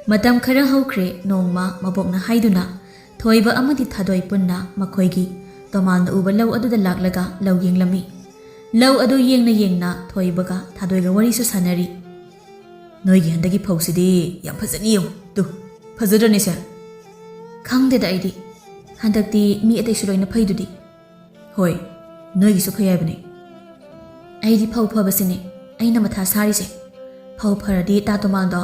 ꯃꯇꯝ ꯈꯔ ꯍꯧꯈ꯭ꯔꯦ꯫ ꯅꯣꯡꯃ ꯃꯕꯣꯛꯅ ꯍꯥꯏꯗꯨꯅ ꯊꯣꯏꯕ ꯑꯃꯗꯤ ꯊꯥꯗꯣꯏ ꯄꯨꯟꯅ ꯃꯈꯣꯏꯒꯤ ꯇꯣꯃꯥꯜꯅ ꯎꯕ ꯂꯧ ꯑꯗꯨꯗ ꯂꯥꯛꯂꯒ ꯂꯧ ꯌꯦꯡꯂꯝꯃꯤ꯫ ꯂꯧ ꯑꯗꯨ ꯌꯦꯡꯅ ꯌꯦꯡꯅ ꯊꯣꯏꯕꯒ ꯊꯥꯗꯣꯏꯒ ꯋꯥꯔꯤꯁꯨ ꯁꯥꯟꯅꯔꯤ꯫ "ꯅꯣꯏꯒꯤ ꯍꯟꯗꯛꯀꯤ ꯐꯧꯁꯤꯗꯤ ꯌꯥꯝ ꯐꯖꯅꯤ, ꯌꯦꯡꯉꯨ ꯇꯨ, ꯐꯖꯗ꯭ꯔꯅꯦ ꯁꯦ?" "ꯈꯪꯗꯦꯗ ꯑꯩꯗꯤ, ꯍꯟꯗꯛꯇꯤ ꯃꯤ ꯑꯇꯩꯁꯨ ꯂꯣꯏꯅ ꯐꯩꯗꯨꯗꯤ꯫" "ꯍꯣꯏ, ꯅꯣꯏꯒꯤꯁꯨ ꯐꯩ ꯍꯥꯏꯕꯅꯦ꯫" "ꯑꯩꯗꯤ ꯐꯧ ꯐꯕꯁꯤꯅꯦ ꯑꯩꯅ ꯃꯊꯥ ꯁꯥꯔꯤꯁꯦ꯫ ꯐꯧ ꯐꯔꯗꯤ ꯇꯥ ꯇꯣꯃꯥꯜꯗꯣ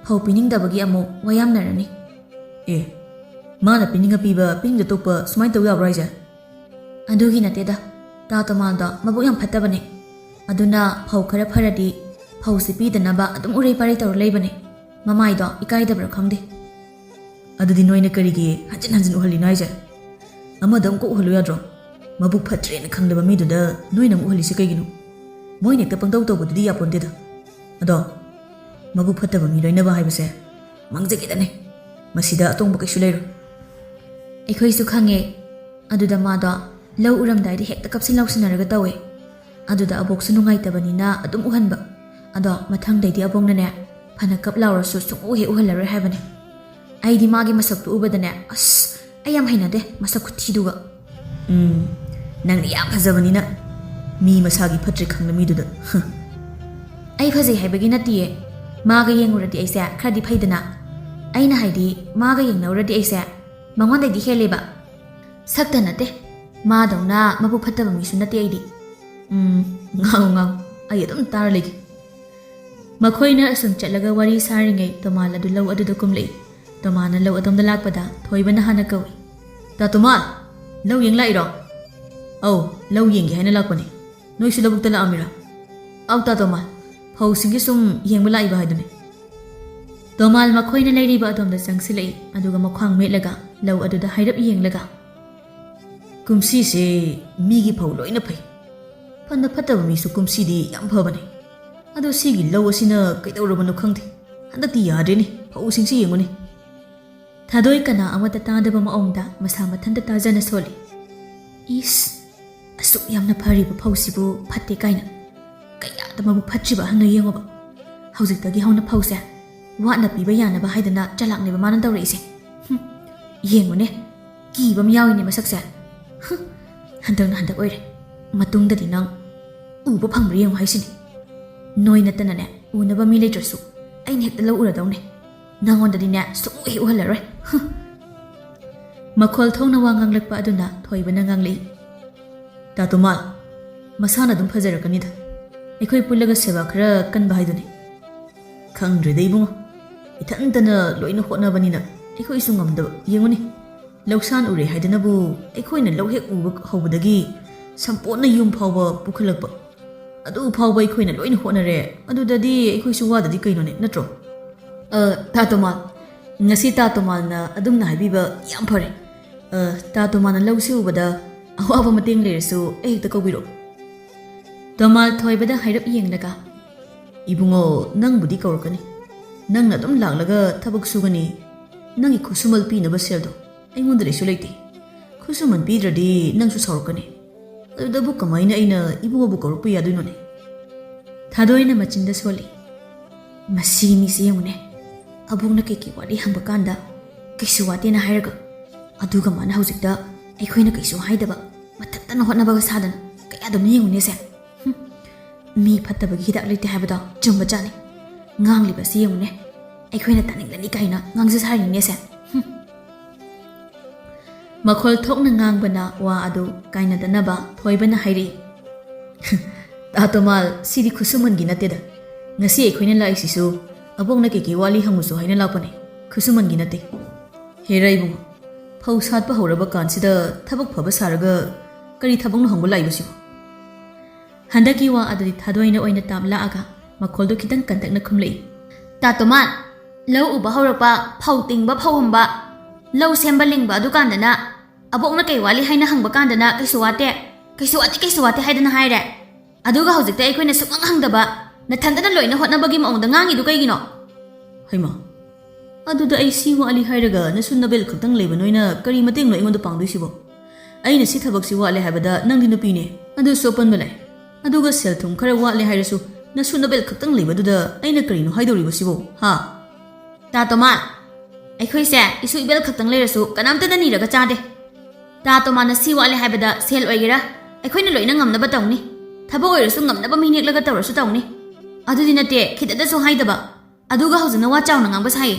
ꯐꯧ ꯄꯤꯅꯤꯡꯗꯕꯒꯤ ꯑꯃꯨꯛ ꯋꯥ ꯌꯥꯝꯅꯔꯅꯤ꯫" "ꯑꯦ, ꯃꯥꯅ ꯄꯤꯅꯤꯡꯉ ꯄꯤꯕ, ꯄꯤꯅꯤꯡꯗ ꯇꯣꯛꯄ ꯁꯨꯃꯥꯏꯅ ꯇꯧ ꯌꯥꯕ꯭ꯔꯣ ꯍꯥꯏꯁꯦ?" "ꯑꯗꯨꯒꯤ ꯅꯠꯇꯦꯗ, ꯇꯥ ꯇꯣꯃꯥꯜꯗꯣ ꯃꯕꯨꯛ ꯌꯥꯝ ꯐꯠꯇꯕꯅꯦ꯫ ꯑꯗꯨꯅ ꯐꯧ ꯈꯔ ꯐꯔꯗꯤ ꯐꯧꯁꯦ ꯄꯤꯗꯅꯕ ꯑꯗꯨꯝ ꯎꯔꯩ ꯄꯥꯔꯩ ꯇꯧꯔ ꯂꯩꯕꯅꯦ꯫ ꯃꯃꯥꯏꯗꯣ ꯏꯀꯥꯏꯗꯕ꯭ꯔꯥ ꯈꯪꯗꯦ꯫" "ꯑꯗꯨꯗꯤ ꯅꯣꯏꯅ ꯀꯔꯤꯒꯤ ꯍꯟꯖꯤꯟ ꯍꯟꯖꯤꯟ ꯎꯍꯜꯂꯤꯅꯣ ꯍꯥꯏꯁꯦ? ꯑꯃꯗ ꯑꯃꯨꯛ ꯀꯣꯛ ꯎꯍꯜꯂꯨ ꯌꯥꯗ꯭ꯔꯣ? ꯃꯕꯨꯛ ꯐꯠꯇ꯭ꯔꯦꯅ ꯈꯪꯗꯕ ꯃꯤꯗꯨꯗ ꯅꯣꯏꯅ ꯑꯃꯨꯛ ꯎꯍꯜꯂꯤꯁꯦ ꯀꯩꯒꯤꯅꯣ? ꯃꯣꯏꯅ ꯍꯦꯛꯇ ꯄꯪꯇꯧ ꯇꯧꯕꯗꯨꯗꯤ ꯌꯥꯄꯣꯟꯇꯦꯗ꯫ ꯑꯗꯣ, ꯃꯕꯨꯛ ꯐꯠꯇꯕ ꯃꯤ ꯂꯣꯏꯅꯕ ꯍꯥꯏꯕꯁꯦ ꯃꯥꯡꯖꯈꯤꯗꯅꯦ꯫ ꯃꯁꯤꯗ ꯑꯇꯣꯡꯕ ꯀꯩꯁꯨ ꯂꯩꯔꯣꯏ꯫" ꯑꯩꯈꯣꯏꯁꯨ ꯈꯪꯉꯦ꯫ ꯑꯗꯨꯗ ꯃꯥꯗꯣ ꯂꯧ ꯎꯔꯝꯗꯥꯏꯗ ꯍꯦꯛꯇ ꯀꯞꯁꯤꯟ ꯂꯥꯎꯁꯤꯟꯅꯔꯒ ꯇꯧꯋꯦ꯫ ꯑꯗꯨꯗ ꯑꯕꯣꯛꯁꯨ ꯅꯨꯡꯉꯥꯏꯇꯕꯅꯤꯅ ꯑꯗꯨꯝ ꯎꯍꯟꯕ꯫ ꯑꯗꯣ ꯃꯊꯪꯗꯩꯗꯤ ꯑꯕꯣꯛꯅꯅꯦ, ꯐꯅ ꯀꯞ ꯂꯥꯎꯔꯁꯨ ꯁꯨꯡꯎ ꯍꯦꯛ ꯎꯍꯜꯂꯔꯣꯏ ꯍꯥꯏꯕꯅꯦ꯫ ꯑꯩꯗꯤ ꯃꯥꯒꯤ ꯃꯁꯛꯇꯨ ꯎꯕꯗꯅꯦ, ꯑꯁ, ꯑꯩ ꯌꯥꯝ ꯍꯩꯅꯗꯦ ꯃꯁꯛ ꯈꯨꯊꯤꯗꯨꯒ꯫ ꯎꯝ, ꯅꯪꯗꯤ ꯌꯥꯝ ꯐꯖꯕꯅꯤꯅ ꯃꯤ ꯃꯁꯥꯒꯤ ꯐꯠꯇ꯭ꯔꯦ ꯈꯪꯅ ꯃꯤꯗꯨꯗ꯫ ꯍ꯫ ꯑꯩ ꯐꯖꯩ ꯍꯥꯏꯕꯒꯤ ꯅꯠꯇꯤꯌꯦ꯫ ꯃꯥꯒ ꯌꯦꯡꯉꯨꯔꯗꯤ ꯑꯩꯁꯦ ꯈꯔꯗꯤ ꯐꯩꯗꯅ꯫ ꯑꯩꯅ ꯍꯥꯏꯗꯤ, ꯃꯥꯒ ꯌꯦꯡꯅꯧꯔꯗꯤ ꯑꯩꯁꯦ ꯃꯉꯣꯟꯗꯩꯗꯤ ꯍꯦꯜꯂꯦꯕ꯫ ꯁꯛꯇ ꯅꯠꯇꯦ, ꯃꯥꯗꯧꯅ ꯃꯕꯨꯛ ꯐꯠꯇꯕ ꯃꯤꯁꯨ ꯅꯠꯇꯦ ꯑꯩꯗꯤ꯫ ꯎꯝ, ꯉꯥꯡꯉꯨ ꯉꯥꯡꯉꯨ, ꯑꯩ ꯑꯗꯨꯝ ꯇꯥꯔ ꯂꯩꯒꯦ꯫ ꯃꯈꯣꯏꯅ ꯑꯁꯨꯝ ꯆꯠꯂꯒ ꯋꯥꯔꯤ ꯁꯥꯔꯤꯉꯩ ꯇꯣꯃꯥꯜ ꯑꯗꯨ ꯂꯧ ꯑꯗꯨꯗ ꯀꯨꯝꯂꯛꯏ꯫ ꯇꯣꯃꯥꯜꯅ ꯂꯧ ꯑꯗꯣꯝꯗ ꯂꯥꯛꯄꯗ ꯊꯣꯏꯕꯅ ꯍꯥꯟꯅ ꯀꯧꯏ꯫ "ꯇꯥ ꯇꯣꯃꯥꯜ, ꯂꯧ ꯌꯦꯡ ꯂꯥꯛꯏꯔꯣ?" "ꯑꯧ, ꯂꯧ ꯌꯦꯡꯒꯦ ꯍꯥꯏꯅ ꯂꯥꯛꯄꯅꯦ꯫ ꯅꯣꯏꯁꯨ ꯂꯧꯕꯨꯛꯇ ꯂꯥꯛꯑꯝꯃꯤꯔꯥ?" "ꯑꯧ, ꯇꯥ ꯇꯣꯃꯥꯜ, ꯐꯧꯁꯤꯡꯒꯤ ꯁꯨꯝ ꯌꯦꯡꯕ ꯂꯥꯛꯏꯕ ꯍꯥꯏꯗꯨꯅꯤ꯫" ꯇꯣꯃꯥꯜ ꯃꯈꯣꯏꯅ ꯂꯩꯔꯤꯕ ꯑꯗꯣꯝꯗ ꯆꯪꯁꯤꯜꯂꯛꯏ, ꯑꯗꯨꯒ ꯃꯈ꯭ꯋꯥꯡ ꯃꯦꯠꯂꯒ ꯂꯧ ꯑꯗꯨꯗ ꯍꯥꯏꯔꯞ ꯌꯦꯡꯂꯒ, "ꯀꯨꯝꯁꯤꯁꯦ ꯃꯤꯒꯤ ꯐꯧ ꯂꯣꯏꯅ ꯐꯩ꯫ ꯐꯅ ꯐꯠꯇꯕ ꯃꯤꯁꯨ ꯀꯨꯝꯁꯤꯗꯤ ꯌꯥꯝ ꯐꯕꯅꯦ꯫ ꯑꯗꯣ ꯁꯤꯒꯤ ꯂꯧ ꯑꯁꯤꯅ ꯀꯩꯗꯧꯔꯕꯅꯣ ꯈꯪꯗꯦ꯫ ꯍꯟꯗꯛꯇꯤ ꯌꯥꯗ꯭ꯔꯦꯅꯦ, ꯐꯧꯁꯤꯡꯁꯤ ꯌꯦꯡꯉꯨꯅꯦ꯫" ꯊꯥꯗꯣꯏ ꯀꯅꯥ ꯑꯃꯠꯇ ꯇꯥꯗꯕ ꯃꯑꯣꯡꯗ ꯃꯁꯥ ꯃꯊꯟꯇ ꯇꯥꯖꯅ ꯁꯣꯜꯂꯤ꯫ "ꯏꯁ, ꯑꯁꯨꯛ ꯌꯥꯝꯅ ꯐꯔꯤꯕ ꯐꯧꯁꯤꯕꯨ ꯐꯠꯇꯦ ꯀꯥꯏꯅ꯫ ꯀꯌꯥꯗ ꯃꯕꯨꯛ ꯐꯠꯇ꯭ꯔꯤꯕ ꯑꯍꯜꯅꯣ ꯌꯦꯡꯉꯨꯕ꯫ ꯍꯧꯖꯤꯛꯇꯒꯤ ꯍꯧꯅ ꯐꯧꯁꯦ ꯋꯥꯠꯅ ꯄꯤꯕ ꯌꯥꯅꯕ ꯍꯥꯏꯗꯅ ꯆꯂꯥꯛꯅꯦꯕ ꯃꯥꯅ ꯇꯧꯔꯛꯏꯁꯦ꯫ ꯍꯨꯝ, ꯌꯦꯡꯉꯨꯅꯦ, ꯀꯤꯕ ꯑꯃ ꯌꯥꯎꯏꯅꯦ ꯃꯁꯛꯁꯦ꯫ ꯍꯨꯝ, ꯍꯟꯗꯛꯅ ꯍꯟꯗꯛ ꯑꯣꯏꯔꯦ꯫ ꯃꯇꯨꯡꯗꯗꯤ ꯅꯪ ꯎꯕ ꯐꯪꯕ꯭ꯔꯥ ꯌꯦꯡꯉꯨ ꯍꯥꯏꯁꯤꯅꯤ꯫ ꯅꯣꯏ ꯅꯠꯇꯅꯅꯦ, ꯎꯅꯕ ꯃꯤ ꯂꯩꯇ꯭ꯔꯁꯨ ꯑꯩꯅ ꯍꯦꯛꯇ ꯂꯧ ꯎꯔꯗꯧꯅꯦ꯫ ꯅꯪꯉꯣꯟꯗꯗꯤꯅꯦ ꯁꯨꯡꯎ ꯍꯦꯛ ꯎꯍꯜꯂꯔꯣꯏ꯫" ꯍꯨꯝ꯫ ꯃꯈꯣꯜ ꯊꯣꯛꯅ ꯋꯥ ꯉꯥꯡꯂꯛꯄ ꯑꯗꯨꯅ ꯊꯣꯏꯕꯅ ꯉꯥꯡꯂꯛꯏ꯫ "ꯇꯥ ꯇꯣꯃꯥꯜ, ꯃꯁꯥꯅ ꯑꯗꯨꯝ ꯐꯖꯔꯛꯀꯅꯤꯗ꯫ ꯑꯩꯈꯣꯏ ꯄꯨꯜꯂꯒ ꯁꯦꯕꯥ ꯈꯔ ꯀꯟꯕ ꯍꯥꯏꯗꯨꯅꯤ꯫" "ꯈꯪꯗ꯭ꯔꯦꯗ ꯏꯕꯨꯡꯉꯣ, ꯏꯊꯟꯇꯅ ꯂꯣꯏꯅ ꯍꯣꯠꯅꯕꯅꯤꯅ ꯑꯩꯈꯣꯏꯁꯨ ꯉꯝꯗꯕ꯫ ꯌꯦꯡꯉꯨꯅꯦ, ꯂꯧꯁꯥꯟ ꯎꯔꯦ ꯍꯥꯏꯗꯅꯕꯨ ꯑꯩꯈꯣꯏꯅ ꯂꯧ ꯍꯦꯛ ꯎꯕ ꯍꯧꯕꯗꯒꯤ ꯁꯝꯄꯣꯠꯅ ꯌꯨꯝ ꯐꯥꯎꯕ ꯄꯨꯈꯠꯂꯛꯄ꯫ ꯑꯗꯨ ꯐꯥꯎꯕ ꯑꯩꯈꯣꯏꯅ ꯂꯣꯏꯅ ꯍꯣꯠꯅꯔꯦ, ꯑꯗꯨꯗꯗꯤ ꯑꯩꯈꯣꯏꯁꯨ ꯋꯥꯗꯗꯤ ꯀꯩꯅꯣꯅꯦ, ꯅꯠꯇ꯭ꯔꯣ?" "ꯑ, ꯇꯥ ꯇꯣꯃꯥꯜ, ꯉꯁꯤ ꯇꯥ ꯇꯣꯃꯥꯜꯅ ꯑꯗꯨꯝꯅ ꯍꯥꯏꯕꯤꯕ ꯌꯥꯝ ꯐꯔꯦ꯫ ꯑ, ꯇꯥ ꯇꯣꯃꯥꯜꯅ ꯂꯧ ꯁꯤꯎꯕꯗ ꯑꯋꯥꯕ ꯃꯇꯦꯡ ꯂꯩꯔꯁꯨ ꯑꯩ ꯍꯦꯛꯇ ꯀꯧꯕꯤꯔꯛꯑꯣ꯫" ꯇꯣꯃꯥꯜ ꯊꯣꯏꯕꯗ ꯍꯥꯏꯔꯞ ꯌꯦꯡꯂꯒ, "ꯏꯕꯨꯡꯉꯣ, ꯅꯪꯕꯨꯗꯤ ꯀꯧꯔꯛꯀꯅꯤ꯫ ꯅꯪꯅ ꯑꯗꯨꯝ ꯂꯥꯛꯂꯒ ꯊꯕꯛ ꯁꯨꯒꯅꯤ꯫ ꯅꯪꯒꯤ ꯈꯨꯠꯁꯨꯃꯜ ꯄꯤꯅꯕ ꯁꯦꯜꯗꯣ ꯑꯩꯉꯣꯟꯗ ꯂꯩꯁꯨ ꯂꯩꯇꯦ꯫ ꯈꯨꯠꯁꯨꯃꯜ ꯄꯤꯗ꯭ꯔꯗꯤ ꯅꯪꯁꯨ ꯁꯥꯎꯔꯛꯀꯅꯤ꯫ ꯑꯗꯨꯗꯕꯨ ꯀꯃꯥꯏꯅ ꯑꯩꯅ ꯏꯕꯨꯡꯉꯣꯕꯨ ꯀꯧꯔꯛꯄ ꯌꯥꯗꯣꯏꯅꯣꯅꯦ?" ꯊꯥꯗꯣꯏꯅ ꯃꯆꯤꯟꯗ ꯁꯣꯜꯂꯤ꯫ "ꯃꯁꯤ ꯃꯤꯁꯦ ꯌꯦꯡꯉꯨꯅꯦ, ꯑꯕꯣꯛꯅ ꯀꯩꯀꯩ ꯋꯥꯔꯤ ꯍꯪꯕ ꯀꯥꯟꯗ "ꯀꯩꯁꯨ ꯋꯥꯇꯦꯅ" ꯍꯥꯏꯔꯒ, ꯑꯗꯨꯒ ꯃꯥꯅ ꯍꯧꯖꯤꯛꯇ ꯑꯩꯈꯣꯏꯅ ꯀꯩꯁꯨ ꯍꯥꯏꯗꯕ, ꯃꯊꯟꯇꯅ ꯍꯣꯠꯅꯕꯒ ꯁꯥꯗꯅ ꯀꯌꯥꯗꯨꯝ ꯌꯦꯡꯉꯨꯅꯦꯁꯦ꯫ ꯍꯨꯝ, ꯃꯤ ꯐꯠꯇꯕꯒꯤ ꯍꯤꯗꯥꯛ ꯂꯩꯇꯦ ꯍꯥꯏꯕꯗꯣ ꯆꯨꯝꯕ ꯆꯥꯅꯤ꯫ ꯉꯥꯡꯂꯤꯕꯁꯤ ꯌꯦꯡꯉꯨꯅꯦ, ꯑꯩꯈꯣꯏꯅ ꯇꯥꯅꯤꯡꯒꯅꯤ ꯀꯥꯏꯅ ꯉꯥꯡꯖ ꯁꯥꯔꯤꯅꯦꯁꯦ꯫ ꯍꯨꯝ꯫ ꯃꯈꯣꯜ ꯊꯣꯛꯅ ꯉꯥꯡꯕꯅ ꯋꯥ ꯑꯗꯨ ꯀꯥꯏꯅꯗꯅꯕ ꯊꯣꯏꯕꯅ ꯍꯥꯏꯔꯛꯏ꯫ "ꯇꯥ ꯇꯣꯃꯥꯜ, ꯁꯤꯗꯤ ꯈꯨꯠꯁꯨꯃꯟꯒꯤ ꯅꯠꯇꯦꯗ꯫ ꯉꯁꯤ ꯑꯩꯈꯣꯏꯅ ꯂꯥꯛꯏꯁꯤꯁꯨ ꯑꯕꯣꯛꯅ ꯀꯩꯀꯩ ꯋꯥꯠꯂꯤ ꯍꯪꯉꯨꯁꯨ ꯍꯥꯏꯅ ꯂꯥꯛꯄꯅꯦ, ꯈꯨꯠꯁꯨꯃꯟꯒꯤ ꯅꯠꯇꯦ꯫ ꯍꯦꯔꯥ ꯏꯕꯨꯡꯉꯣ, ꯐꯧ ꯁꯥꯠꯄ ꯍꯧꯔꯕ ꯀꯥꯟꯁꯤꯗ ꯊꯕꯛ ꯐꯕ ꯁꯥꯔꯒ ꯀꯔꯤ ꯊꯕꯛꯅꯣ ꯍꯪꯕ ꯂꯥꯛꯏꯕꯁꯤꯕꯣ?" ꯍꯟꯗꯛꯀꯤ ꯋꯥ ꯑꯗꯨꯗꯤ ꯊꯥꯗꯣꯏꯅ ꯑꯣꯏꯅ ꯇꯥꯞꯂꯛꯑꯒ ꯃꯈꯣꯜꯗꯨ ꯈꯤꯇꯪ ꯀꯟꯇꯛꯅ ꯈꯨꯝꯂꯛꯏ꯫ "ꯇꯥ ꯇꯣꯃꯥꯟ, ꯂꯧ ꯎꯕ ꯍꯧꯔꯛꯄ, ꯐꯧ ꯇꯤꯡꯕ, ꯐꯧ ꯍꯨꯝꯕ, ꯂꯧ ꯁꯦꯝꯕ ꯂꯤꯡꯕ, ꯑꯗꯨꯀꯥꯟꯗꯅ ꯑꯕꯣꯛꯅ ꯀꯩ ꯋꯥꯠꯂꯤ ꯍꯥꯏꯅ ꯍꯪꯕ ꯀꯥꯟꯗꯅ ꯀꯩꯁꯨ ꯋꯥꯠꯇꯦ, ꯀꯩꯁꯨ ꯋꯥꯠꯇꯦ, ꯀꯩꯁꯨ ꯋꯥꯠꯇꯦ ꯍꯥꯏꯗꯅ ꯍꯥꯏꯔꯦ꯫ ꯑꯗꯨꯒ ꯍꯧꯖꯤꯛꯇ ꯑꯩꯈꯣꯏꯅ ꯁꯨꯛꯍꯪ ꯍꯪꯗꯕ, ꯅꯊꯟꯗꯅ ꯂꯣꯏꯅ ꯍꯣꯠꯅꯕꯒꯤ ꯃꯑꯣꯡꯗ ꯉꯥꯡꯉꯤꯗꯨ ꯀꯩꯒꯤꯅꯣ?" "ꯍꯩꯃꯥ, ꯑꯗꯨꯗ ꯑꯩ ꯁꯤ ꯋꯥꯠꯂꯤ ꯍꯥꯏꯔꯒ ꯅꯁꯨ ꯅꯕꯦꯜ ꯈꯛꯇꯪ ꯂꯩꯕ ꯅꯣꯏꯅ ꯀꯔꯤ ꯃꯇꯦꯡꯅꯣ ꯑꯩꯉꯣꯟꯗ ꯄꯥꯡꯗꯣꯏꯁꯤꯕꯣ? ꯑꯩꯅ ꯁꯤ ꯊꯕꯛꯁꯤ ꯋꯥꯠꯂꯦ ꯍꯥꯏꯕꯗ ꯅꯪꯗꯤ ꯅꯨꯄꯤꯅꯦ, ꯑꯗꯨꯁꯨ ꯑꯄꯟꯕ ꯂꯩ꯫ ꯑꯗꯨꯒ ꯁꯦꯜ ꯊꯨꯝ ꯈꯔ ꯋꯥꯠꯂꯦ ꯍꯥꯏꯔꯁꯨ ꯅꯁꯨ ꯅꯕꯦꯜ ꯈꯛꯇꯪ ꯂꯩꯕꯗꯨꯗ ꯑꯩꯅ ꯀꯔꯤꯅꯣ ꯍꯥꯏꯗꯧꯔꯤꯕꯁꯤꯕꯣ, ꯍꯥ?" "ꯇꯥ ꯇꯣꯃꯥꯟ, ꯑꯩꯈꯣꯏꯁꯦ ꯏꯁꯨ ꯏꯕꯦꯜ ꯈꯛꯇꯪ ꯂꯩꯔꯁꯨ ꯀꯅꯥꯝꯇꯗ ꯅꯤꯔꯒ ꯆꯥꯗꯦ꯫ ꯇꯥ ꯇꯣꯃꯥꯟꯅ ꯁꯤ ꯋꯥꯠꯂꯦ ꯍꯥꯏꯕꯗ ꯁꯦꯜ ꯑꯣꯏꯒꯦꯔꯥ, ꯑꯩꯈꯣꯏꯅ ꯂꯣꯏꯅ ꯉꯝꯅꯕ ꯇꯧꯅꯤ꯫ ꯊꯕꯛ ꯑꯣꯏꯔꯁꯨ ꯉꯝꯅꯕ ꯃꯤ ꯅꯦꯛꯂꯒ ꯇꯧꯔꯁꯨ ꯇꯧꯅꯤ꯫ ꯑꯗꯨꯗꯤ ꯅꯠꯇꯦ, ꯈꯤꯇꯗꯁꯨ ꯍꯥꯏꯗꯕ꯫ ꯑꯗꯨꯒ ꯍꯧꯖꯤꯛꯅ ꯋꯥ ꯆꯥꯎꯅ ꯉꯥꯡꯕ ꯁꯥꯏꯌꯦ꯫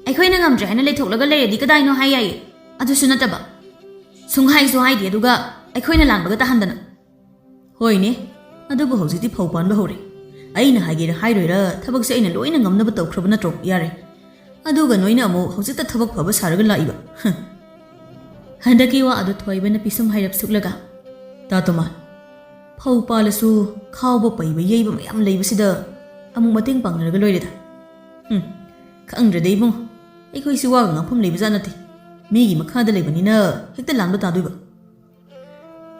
ꯑꯩꯈꯣꯏꯅ ꯉꯝꯗ꯭ꯔꯦ ꯍꯥꯏꯅ ꯂꯩꯊꯣꯛꯂꯒ ꯂꯩꯔꯗꯤ ꯀꯗꯥꯏꯅꯣ ꯍꯥꯏ ꯌꯥꯏꯌꯦ꯫ ꯑꯗꯨꯁꯨ ꯅꯠꯇꯕ, ꯁꯨꯡꯍꯥꯏꯁꯨ ꯍꯥꯏꯗꯦ, ꯑꯗꯨꯒ ꯑꯩꯈꯣꯏꯅ ꯂꯥꯟꯕꯒ ꯇꯥꯍꯟꯗꯅ꯫" "ꯍꯣꯏꯅꯦ, ꯑꯗꯨꯕꯨ ꯍꯧꯖꯤꯛꯇꯤ ꯐꯧ ꯄꯥꯟꯕ ꯍꯧꯔꯦ꯫ ꯑꯩꯅ ꯍꯥꯏꯒꯦꯔꯥ ꯍꯥꯏꯔꯣꯏꯔꯥ, ꯊꯕꯛꯁꯦ ꯑꯩꯅ ꯂꯣꯏꯅ ꯉꯝꯅꯕ ꯇꯧꯈ꯭ꯔꯕ ꯅꯠꯇ꯭ꯔꯣ? ꯌꯥꯔꯦ꯫ ꯑꯗꯨꯒ ꯅꯣꯏꯅ ꯑꯃꯨꯛ ꯍꯧꯖꯤꯛꯇ ꯊꯕꯛ ꯐꯕ ꯁꯥꯔꯒ ꯂꯥꯛꯏꯕ꯫ ꯍꯝ꯫" ꯍꯟꯗꯛꯀꯤ ꯋꯥ ꯑꯗꯨ ꯊꯣꯏꯕꯅ ꯄꯤꯁꯨꯝ ꯍꯥꯏꯔꯞ ꯁꯨꯛꯂꯒ, "ꯇꯥ ꯇꯣꯃꯥꯟ, ꯐꯧ ꯄꯥꯜꯂꯁꯨ ꯈꯥꯎꯕ, ꯄꯩꯕ, ꯌꯩꯕ ꯃꯌꯥꯝ ꯂꯩꯕꯁꯤꯗ ꯑꯃꯨꯛ ꯃꯇꯦꯡ ꯄꯥꯡꯅꯔꯒ ꯂꯣꯏꯔꯦꯗ꯫ ꯍꯝ, ꯈꯪꯗ꯭ꯔꯦꯗ ꯏꯕꯨꯡ, ꯑꯩꯈꯣꯏꯁꯤ ꯋꯥꯒ ꯉꯥꯡꯐꯝ ꯂꯩꯕꯖꯥꯠ ꯅꯠꯇꯦ꯫ ꯃꯤꯒꯤ ꯃꯈꯥꯗ ꯂꯩꯕꯅꯤꯅ ꯍꯦꯛꯇ ꯂꯥꯟꯕ ꯇꯥꯗꯣꯏꯕ꯫"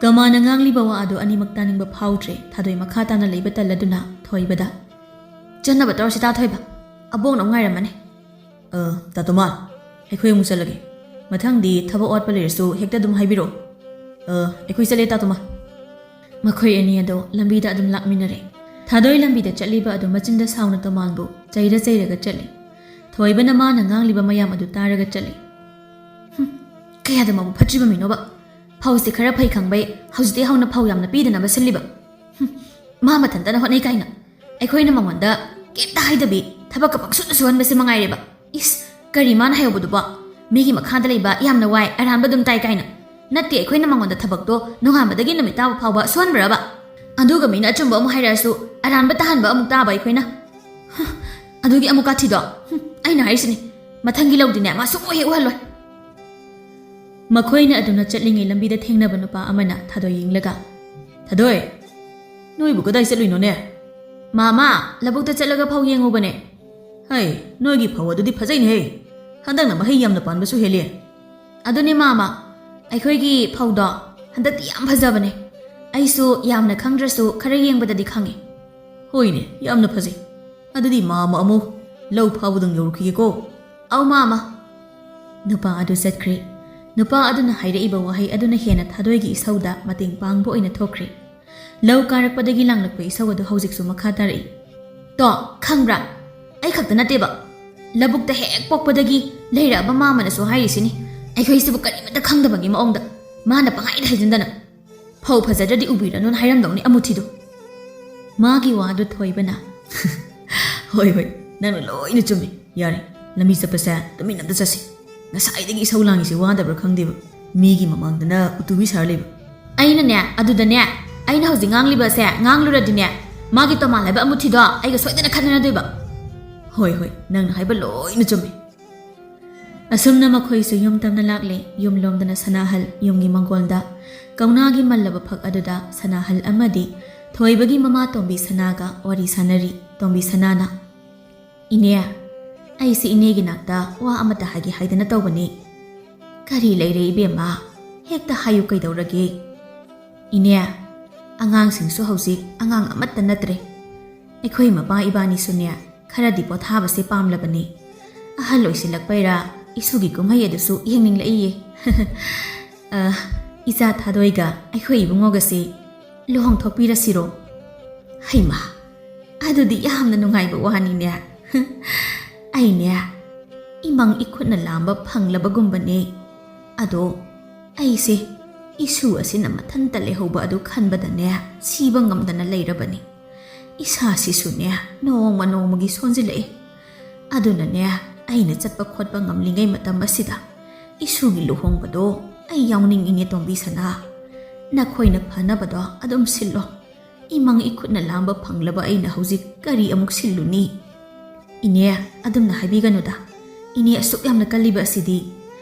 ꯀꯃꯥꯅ ꯉꯥꯡꯂꯤꯕ ꯋꯥ ꯑꯗꯨ ꯑꯅꯤꯃꯛ ꯇꯥꯅꯤꯡꯕ ꯐꯥꯎꯗ꯭ꯔꯦ꯫ ꯊꯥꯗꯣꯏ ꯃꯈꯥ ꯇꯥꯅ ꯂꯩꯕ ꯇꯜꯂꯗꯨꯅ ꯊꯣꯏꯕꯗ, "ꯆꯠꯅꯕ ꯇꯧꯔꯁꯤ ꯇꯥ ꯊꯣꯏꯕ, ꯑꯕꯣꯛꯅ ꯑꯃꯨꯛ ꯉꯥꯏꯔꯝꯃꯅꯤ꯫" "ꯑ, ꯇꯥ ꯇꯣꯃꯥꯟ, ꯑꯩꯈꯣꯏ ꯑꯃꯨꯛ ꯆꯠꯂꯒꯦ꯫ ꯃꯊꯪꯗꯤ ꯊꯕꯛ ꯑꯋꯥꯠꯄ ꯂꯩꯔꯁꯨ ꯍꯦꯛꯇ ꯑꯗꯨꯝ ꯍꯥꯏꯕꯤꯔꯛꯑꯣ꯫ ꯑ, ꯑꯩꯈꯣꯏ ꯆꯠꯂꯦ ꯇꯥ ꯇꯣꯃꯥꯟ꯫" ꯃꯈꯣꯏ ꯑꯅꯤ ꯑꯗꯣ ꯂꯝꯕꯤꯗ ꯑꯗꯨꯝ ꯂꯥꯛꯃꯤꯟꯅꯔꯦ꯫ ꯊꯥꯗꯣꯏ ꯂꯝꯕꯤꯗ ꯆꯠꯂꯤꯕ ꯑꯗꯨ ꯃꯆꯤꯟꯗ ꯁꯥꯎꯅ ꯇꯣꯃꯥꯟꯕꯨ ꯆꯩꯔ ꯆꯩꯔꯒ ꯆꯠꯂꯤ꯫ ꯊꯣꯏꯕꯅ ꯃꯥꯅ ꯉꯥꯡꯂꯤꯕ ꯃꯌꯥꯝ ꯑꯗꯨ ꯇꯥꯔꯒ ꯆꯠꯂꯤ꯫ ꯀꯌꯥꯗ ꯃꯕꯨꯛ ꯐꯠꯇ꯭ꯔꯤꯕ ꯃꯤꯅꯣꯕ? ꯐꯧꯁꯦ ꯈꯔ ꯐꯩ ꯈꯪꯕꯩ ꯍꯧꯖꯤꯛꯇꯤ ꯍꯧꯅ ꯐꯧ ꯌꯥꯝꯅ ꯄꯤꯗꯅꯕ ꯁꯤꯜꯂꯤꯕ꯫ ꯍꯨꯝ, ꯃꯥ ꯃꯊꯟꯇꯅ ꯍꯣꯠꯅꯩ ꯀꯥꯏꯅ꯫ ꯑꯩꯈꯣꯏꯅ ꯃꯉꯣꯟꯗ ꯀꯩꯝꯇ ꯍꯥꯏꯗꯕꯤ ꯊꯕꯛꯀ ꯄꯪꯁꯨꯗ ꯁꯨꯍꯟꯕꯁꯦ ꯃꯉꯥꯏꯔꯦꯕ꯫ ꯏꯁ, ꯀꯔꯤ ꯃꯥꯅ ꯍꯥꯏꯍꯧꯕꯗꯨꯕꯣ? ꯃꯤꯒꯤ ꯃꯈꯥꯗ ꯂꯩꯕ ꯌꯥꯝꯅ ꯋꯥꯏ, ꯑꯔꯥꯟꯕ ꯑꯗꯨꯝ ꯇꯥꯏ ꯀꯥꯏꯅ꯫ ꯅꯠꯇꯦ, ꯑꯩꯈꯣꯏꯅ ꯃꯉꯣꯟꯗ ꯊꯕꯛꯇꯣ ꯅꯣꯡꯉꯥꯟꯕꯗꯒꯤ ꯅꯨꯃꯤꯠ ꯇꯥꯕ ꯐꯥꯎꯕ ꯁꯨꯍꯟꯕ꯭ꯔꯕ? ꯑꯗꯨꯒ ꯃꯤꯅ ꯑꯆꯨꯝꯕ ꯑꯃꯨꯛ ꯍꯥꯏꯔꯛꯑꯁꯨ ꯑꯔꯥꯟꯕ ꯇꯥꯍꯟꯕ ꯑꯃꯨꯛ ꯇꯥꯕ ꯑꯩꯈꯣꯏꯅ꯫ ꯍ, ꯑꯗꯨꯒꯤ ꯑꯃꯨꯛ ꯀꯥꯊꯤꯗꯣ꯫ ꯍꯨꯝ, ꯑꯩꯅ ꯍꯥꯏꯔꯤꯁꯤꯅꯤ, ꯃꯊꯪꯒꯤ ꯂꯧꯗꯤꯅꯦ ꯃꯥ ꯁꯨꯡꯎ ꯍꯦꯛ ꯎꯍꯜꯂꯣꯏ꯫ ꯃꯈꯣꯏꯅ ꯑꯗꯨꯝꯅ ꯆꯠꯂꯤꯉꯩ ꯂꯝꯕꯤꯗ ꯊꯦꯡꯅꯕ ꯅꯨꯄꯥ ꯑꯃꯅ ꯊꯥꯗꯣꯏ ꯌꯦꯡꯂꯒ, "ꯊꯥꯗꯣꯏ, ꯅꯣꯏꯕꯨ ꯀꯗꯥꯏ ꯆꯠꯂꯨꯏꯅꯣꯅꯦ?" "ꯃꯥꯃꯥ, ꯂꯧꯕꯨꯛꯇ ꯆꯠꯂꯒ ꯐꯧ ꯌꯦꯡꯉꯨꯕꯅꯦ꯫" "ꯍꯩ, ꯅꯣꯏꯒꯤ ꯐꯧ ꯑꯗꯨꯗꯤ ꯐꯖꯩꯅꯦꯍꯦ꯫ ꯍꯟꯗꯛꯅ ꯃꯍꯩ ꯌꯥꯝꯅ ꯄꯥꯟꯕꯁꯨ ꯍꯦꯜꯂꯦ꯫" "ꯑꯗꯨꯅꯦ ꯃꯥꯃꯥ, ꯑꯩꯈꯣꯏꯒꯤ ꯐꯧꯗꯣ ꯍꯟꯗꯛꯇꯤ ꯌꯥꯝ ꯐꯖꯕꯅꯦ꯫ ꯑꯩꯁꯨ ꯌꯥꯝꯅ ꯈꯪꯗ꯭ꯔꯁꯨ ꯈꯔ ꯌꯦꯡꯕꯗꯗꯤ ꯈꯪꯉꯦ꯫" "ꯍꯣꯏꯅꯦ, ꯌꯥꯝꯅ ꯐꯖꯩ꯫ ꯑꯗꯨꯗꯤ ꯃꯥꯃꯥ ꯑꯃꯨꯛ ꯂꯧ ꯐꯥꯎꯕꯗꯪ ꯌꯧꯔꯨꯈꯤꯒꯦꯀꯣ꯫" "ꯑꯧ ꯃꯥꯃꯥ꯫" ꯅꯨꯄꯥ ꯑꯗꯨ ꯆꯠꯈ꯭ꯔꯦ꯫ ꯅꯨꯄꯥ ꯑꯗꯨꯅ ꯍꯥꯏꯔꯛꯏꯕ ꯋꯥꯍꯩ ꯑꯗꯨꯅ ꯍꯦꯟꯅ ꯊꯥꯗꯣꯏꯒꯤ ꯏꯁꯧꯗ ꯃꯇꯦꯡ ꯄꯥꯡꯕ ꯑꯣꯏꯅ ꯊꯣꯛꯈ꯭ꯔꯦ꯫ ꯂꯧ ꯀꯥꯔꯛꯄꯗꯒꯤ ꯂꯥꯡꯂꯛꯄ ꯏꯁꯧ ꯑꯗꯨ ꯍꯧꯖꯤꯛꯁꯨ ꯃꯈꯥ ꯇꯥꯔꯛꯏ꯫ "ꯇꯣ, ꯈꯪꯕ꯭ꯔꯥ? ꯑꯩ ꯈꯛꯇ ꯅꯠꯇꯦꯕ꯫ ꯂꯧꯕꯨꯛꯇ ꯍꯦꯛ ꯄꯣꯛꯄꯗꯒꯤ ꯂꯩꯔꯛꯑꯕ ꯃꯥꯃꯅꯁꯨ ꯍꯥꯏꯔꯤꯁꯤꯅꯤ, ꯑꯩꯈꯣꯏꯁꯤꯕꯨ ꯀꯔꯤꯃꯠꯇ ꯈꯪꯗꯕꯒꯤ ꯃꯑꯣꯡꯗ꯫ ꯃꯥꯅ ꯄꯪꯍꯥꯏꯗ ꯍꯥꯏꯖꯤꯟꯗꯅ꯫ ꯐꯧ ꯐꯖꯗ꯭ꯔꯗꯤ ꯎꯕꯤꯔꯅꯨꯅ ꯍꯥꯏꯔꯝꯗꯧꯅꯤ ꯑꯃꯨꯊꯤꯗꯣ꯫" ꯃꯥꯒꯤ ꯋꯥꯗꯨ ꯊꯣꯏꯕꯅ, "ꯍꯣꯏ, ꯍꯣꯏ, ꯅꯪꯅ ꯂꯣꯏꯅ ꯆꯨꯝꯃꯤ꯫ ꯌꯥꯔꯦ, ꯂꯝꯕꯤ ꯆꯠꯄꯁꯦ ꯇꯨꯃꯤꯟꯅ ꯑꯝꯇ ꯆꯠꯁꯤ꯫ ꯉꯁꯥꯏꯗꯒꯤ ꯏꯁꯧ ꯂꯥꯡꯉꯤꯁꯦ ꯋꯥꯗꯕ꯭ꯔꯥ ꯈꯪꯗꯦꯕ꯫ ꯃꯤꯒꯤ ꯃꯃꯥꯡꯗꯅ ꯎꯇꯨꯕꯤ ꯁꯥꯔ ꯂꯩꯕ꯫" "ꯑꯩꯅꯅꯦ, ꯑꯗꯨꯗꯅꯦ, ꯑꯩꯅ ꯍꯧꯖꯤꯛ ꯉꯥꯡꯂꯤꯕꯁꯦ ꯉꯥꯡꯂꯨꯔꯗꯤꯅꯦ, ꯃꯥꯒꯤ ꯇꯣꯃꯥꯜ ꯍꯥꯏꯕ ꯑꯃꯨꯊꯤꯗꯣ ꯑꯩꯒ ꯁꯣꯏꯗꯅ ꯈꯠꯅꯗꯣꯏꯕ꯫" "ꯍꯣꯏ, ꯍꯣꯏ, ꯅꯪꯅ ꯍꯥꯏꯕ ꯂꯣꯏꯅ ꯆꯨꯝꯃꯤ꯫" ꯑꯁꯨꯝꯅ ꯃꯈꯣꯏꯁꯨ ꯌꯨꯝ ꯇꯝꯅ ꯂꯥꯛꯂꯦ꯫ ꯌꯨꯝ ꯂꯣꯝꯗꯅ ꯁꯅꯥꯍꯜ, ꯌꯨꯝꯒꯤ ꯃꯪꯒꯣꯜꯗ ꯀꯧꯅꯥꯒꯤ ꯃꯜꯂꯕ ꯐꯛ ꯑꯗꯨꯗ ꯁꯅꯥꯍꯜ ꯑꯃꯗꯤ ꯊꯣꯏꯕꯒꯤ ꯃꯃꯥ ꯇꯣꯝꯕꯤ ꯁꯅꯥꯒ ꯋꯥꯔꯤ ꯁꯥꯟꯅꯔꯤ꯫ ꯇꯣꯝꯕꯤ ꯁꯅꯥꯅ, "ꯏꯅꯦ, ꯑꯩꯁꯤ ꯏꯅꯦꯒꯤ ꯅꯥꯛꯇ ꯋꯥ ꯑꯃꯇ ꯍꯥꯏꯒꯦ ꯍꯥꯏꯗꯅ ꯇꯧꯕꯅꯤ꯫" "ꯀꯔꯤ ꯂꯩꯔꯦ ꯏꯕꯦꯝꯃ? ꯍꯦꯛꯇ ꯍꯥꯏꯌꯨ ꯀꯩꯗꯧꯔꯒꯦ?" "ꯏꯅꯦ, ꯑꯉꯥꯡꯁꯤꯡꯁꯨ ꯍꯧꯖꯤꯛ ꯑꯉꯥꯡ ꯑꯃꯠꯇ ꯅꯠꯇ꯭ꯔꯦ꯫ ꯑꯩꯈꯣꯏ ꯃꯄꯥ ꯏꯕꯥꯅꯤꯁꯨꯅꯦ ꯈꯔꯗꯤ ꯄꯣꯊꯥꯕꯁꯦ ꯄꯥꯝꯂꯕꯅꯤ꯫ ꯑꯍꯜ ꯑꯣꯏꯁꯤꯜꯂꯛꯄꯩꯔꯥ ꯏꯁꯨꯒꯤ ꯀꯨꯝꯍꯩ ꯑꯗꯨꯁꯨ ꯌꯦꯡꯅꯤꯡꯂꯛꯏꯌꯦ꯫" "ꯑ, ꯏꯆꯥ ꯊꯥꯗꯣꯏꯒ ꯑꯩꯈꯣꯏ ꯏꯕꯨꯡꯉꯣꯒꯁꯦ ꯂꯨꯍꯣꯡꯊꯣꯛꯄꯤꯔꯁꯤꯔꯣ?" "ꯍꯩꯃꯥ, ꯑꯗꯨꯗꯤ ꯌꯥꯝꯅ ꯅꯨꯡꯉꯥꯏꯕ ꯋꯥꯅꯤꯅꯦ꯫" "ꯑꯩꯅꯦ ꯏꯃꯪ ꯏꯈꯨꯠꯅ ꯂꯥꯝꯕ ꯐꯪꯂꯕꯒꯨꯝꯕꯅꯦ꯫ ꯑꯗꯣ ꯑꯩꯁꯦ ꯏꯁꯨ ꯑꯁꯤꯅ ꯃꯊꯟꯇ ꯂꯩꯍꯧꯕ ꯑꯗꯨ ꯈꯟꯕꯗꯅꯦ, ꯁꯤꯕ ꯉꯝꯗꯅ ꯂꯩꯔꯕꯅꯤ꯫ ꯏꯁꯥꯁꯤꯁꯨꯅꯦ, ꯅꯣꯡꯃ ꯅꯣꯡꯃꯒꯤ ꯁꯣꯟꯖꯤꯜꯂꯛꯑꯦ꯫ ꯑꯗꯨꯅꯅꯦ, ꯑꯩꯅ ꯆꯠꯄ ꯈꯣꯠꯄ ꯉꯝꯂꯤꯉꯩ ꯃꯇꯝ ꯑꯁꯤꯗ ꯏꯁꯨꯒꯤ ꯂꯨꯍꯣꯡꯕꯗꯣ ꯑꯩ ꯌꯥꯎꯅꯤꯡꯉꯤꯅꯦ, ꯇꯣꯝꯕꯤ ꯁꯅꯥ꯫ ꯅꯈꯣꯏꯅ ꯐꯅꯕꯗꯣ ꯑꯗꯨꯝ ꯁꯤꯜꯂꯣ꯫ ꯏꯃꯪ ꯏꯈꯨꯠꯅ ꯂꯥꯝꯕ ꯐꯪꯂꯕ ꯑꯩꯅ ꯍꯧꯖꯤꯛ ꯀꯔꯤ ꯑꯃꯨꯛ ꯁꯤꯜꯂꯨꯅꯤ? ꯏꯅꯦ, ꯑꯗꯨꯝꯅ ꯍꯥꯏꯕꯤꯒꯅꯨꯗ꯫ ꯏꯅꯦ ꯑꯁꯨꯛ ꯌꯥꯝꯅ ꯀꯜꯂꯤꯕ ꯑꯁꯤꯗꯤ꯫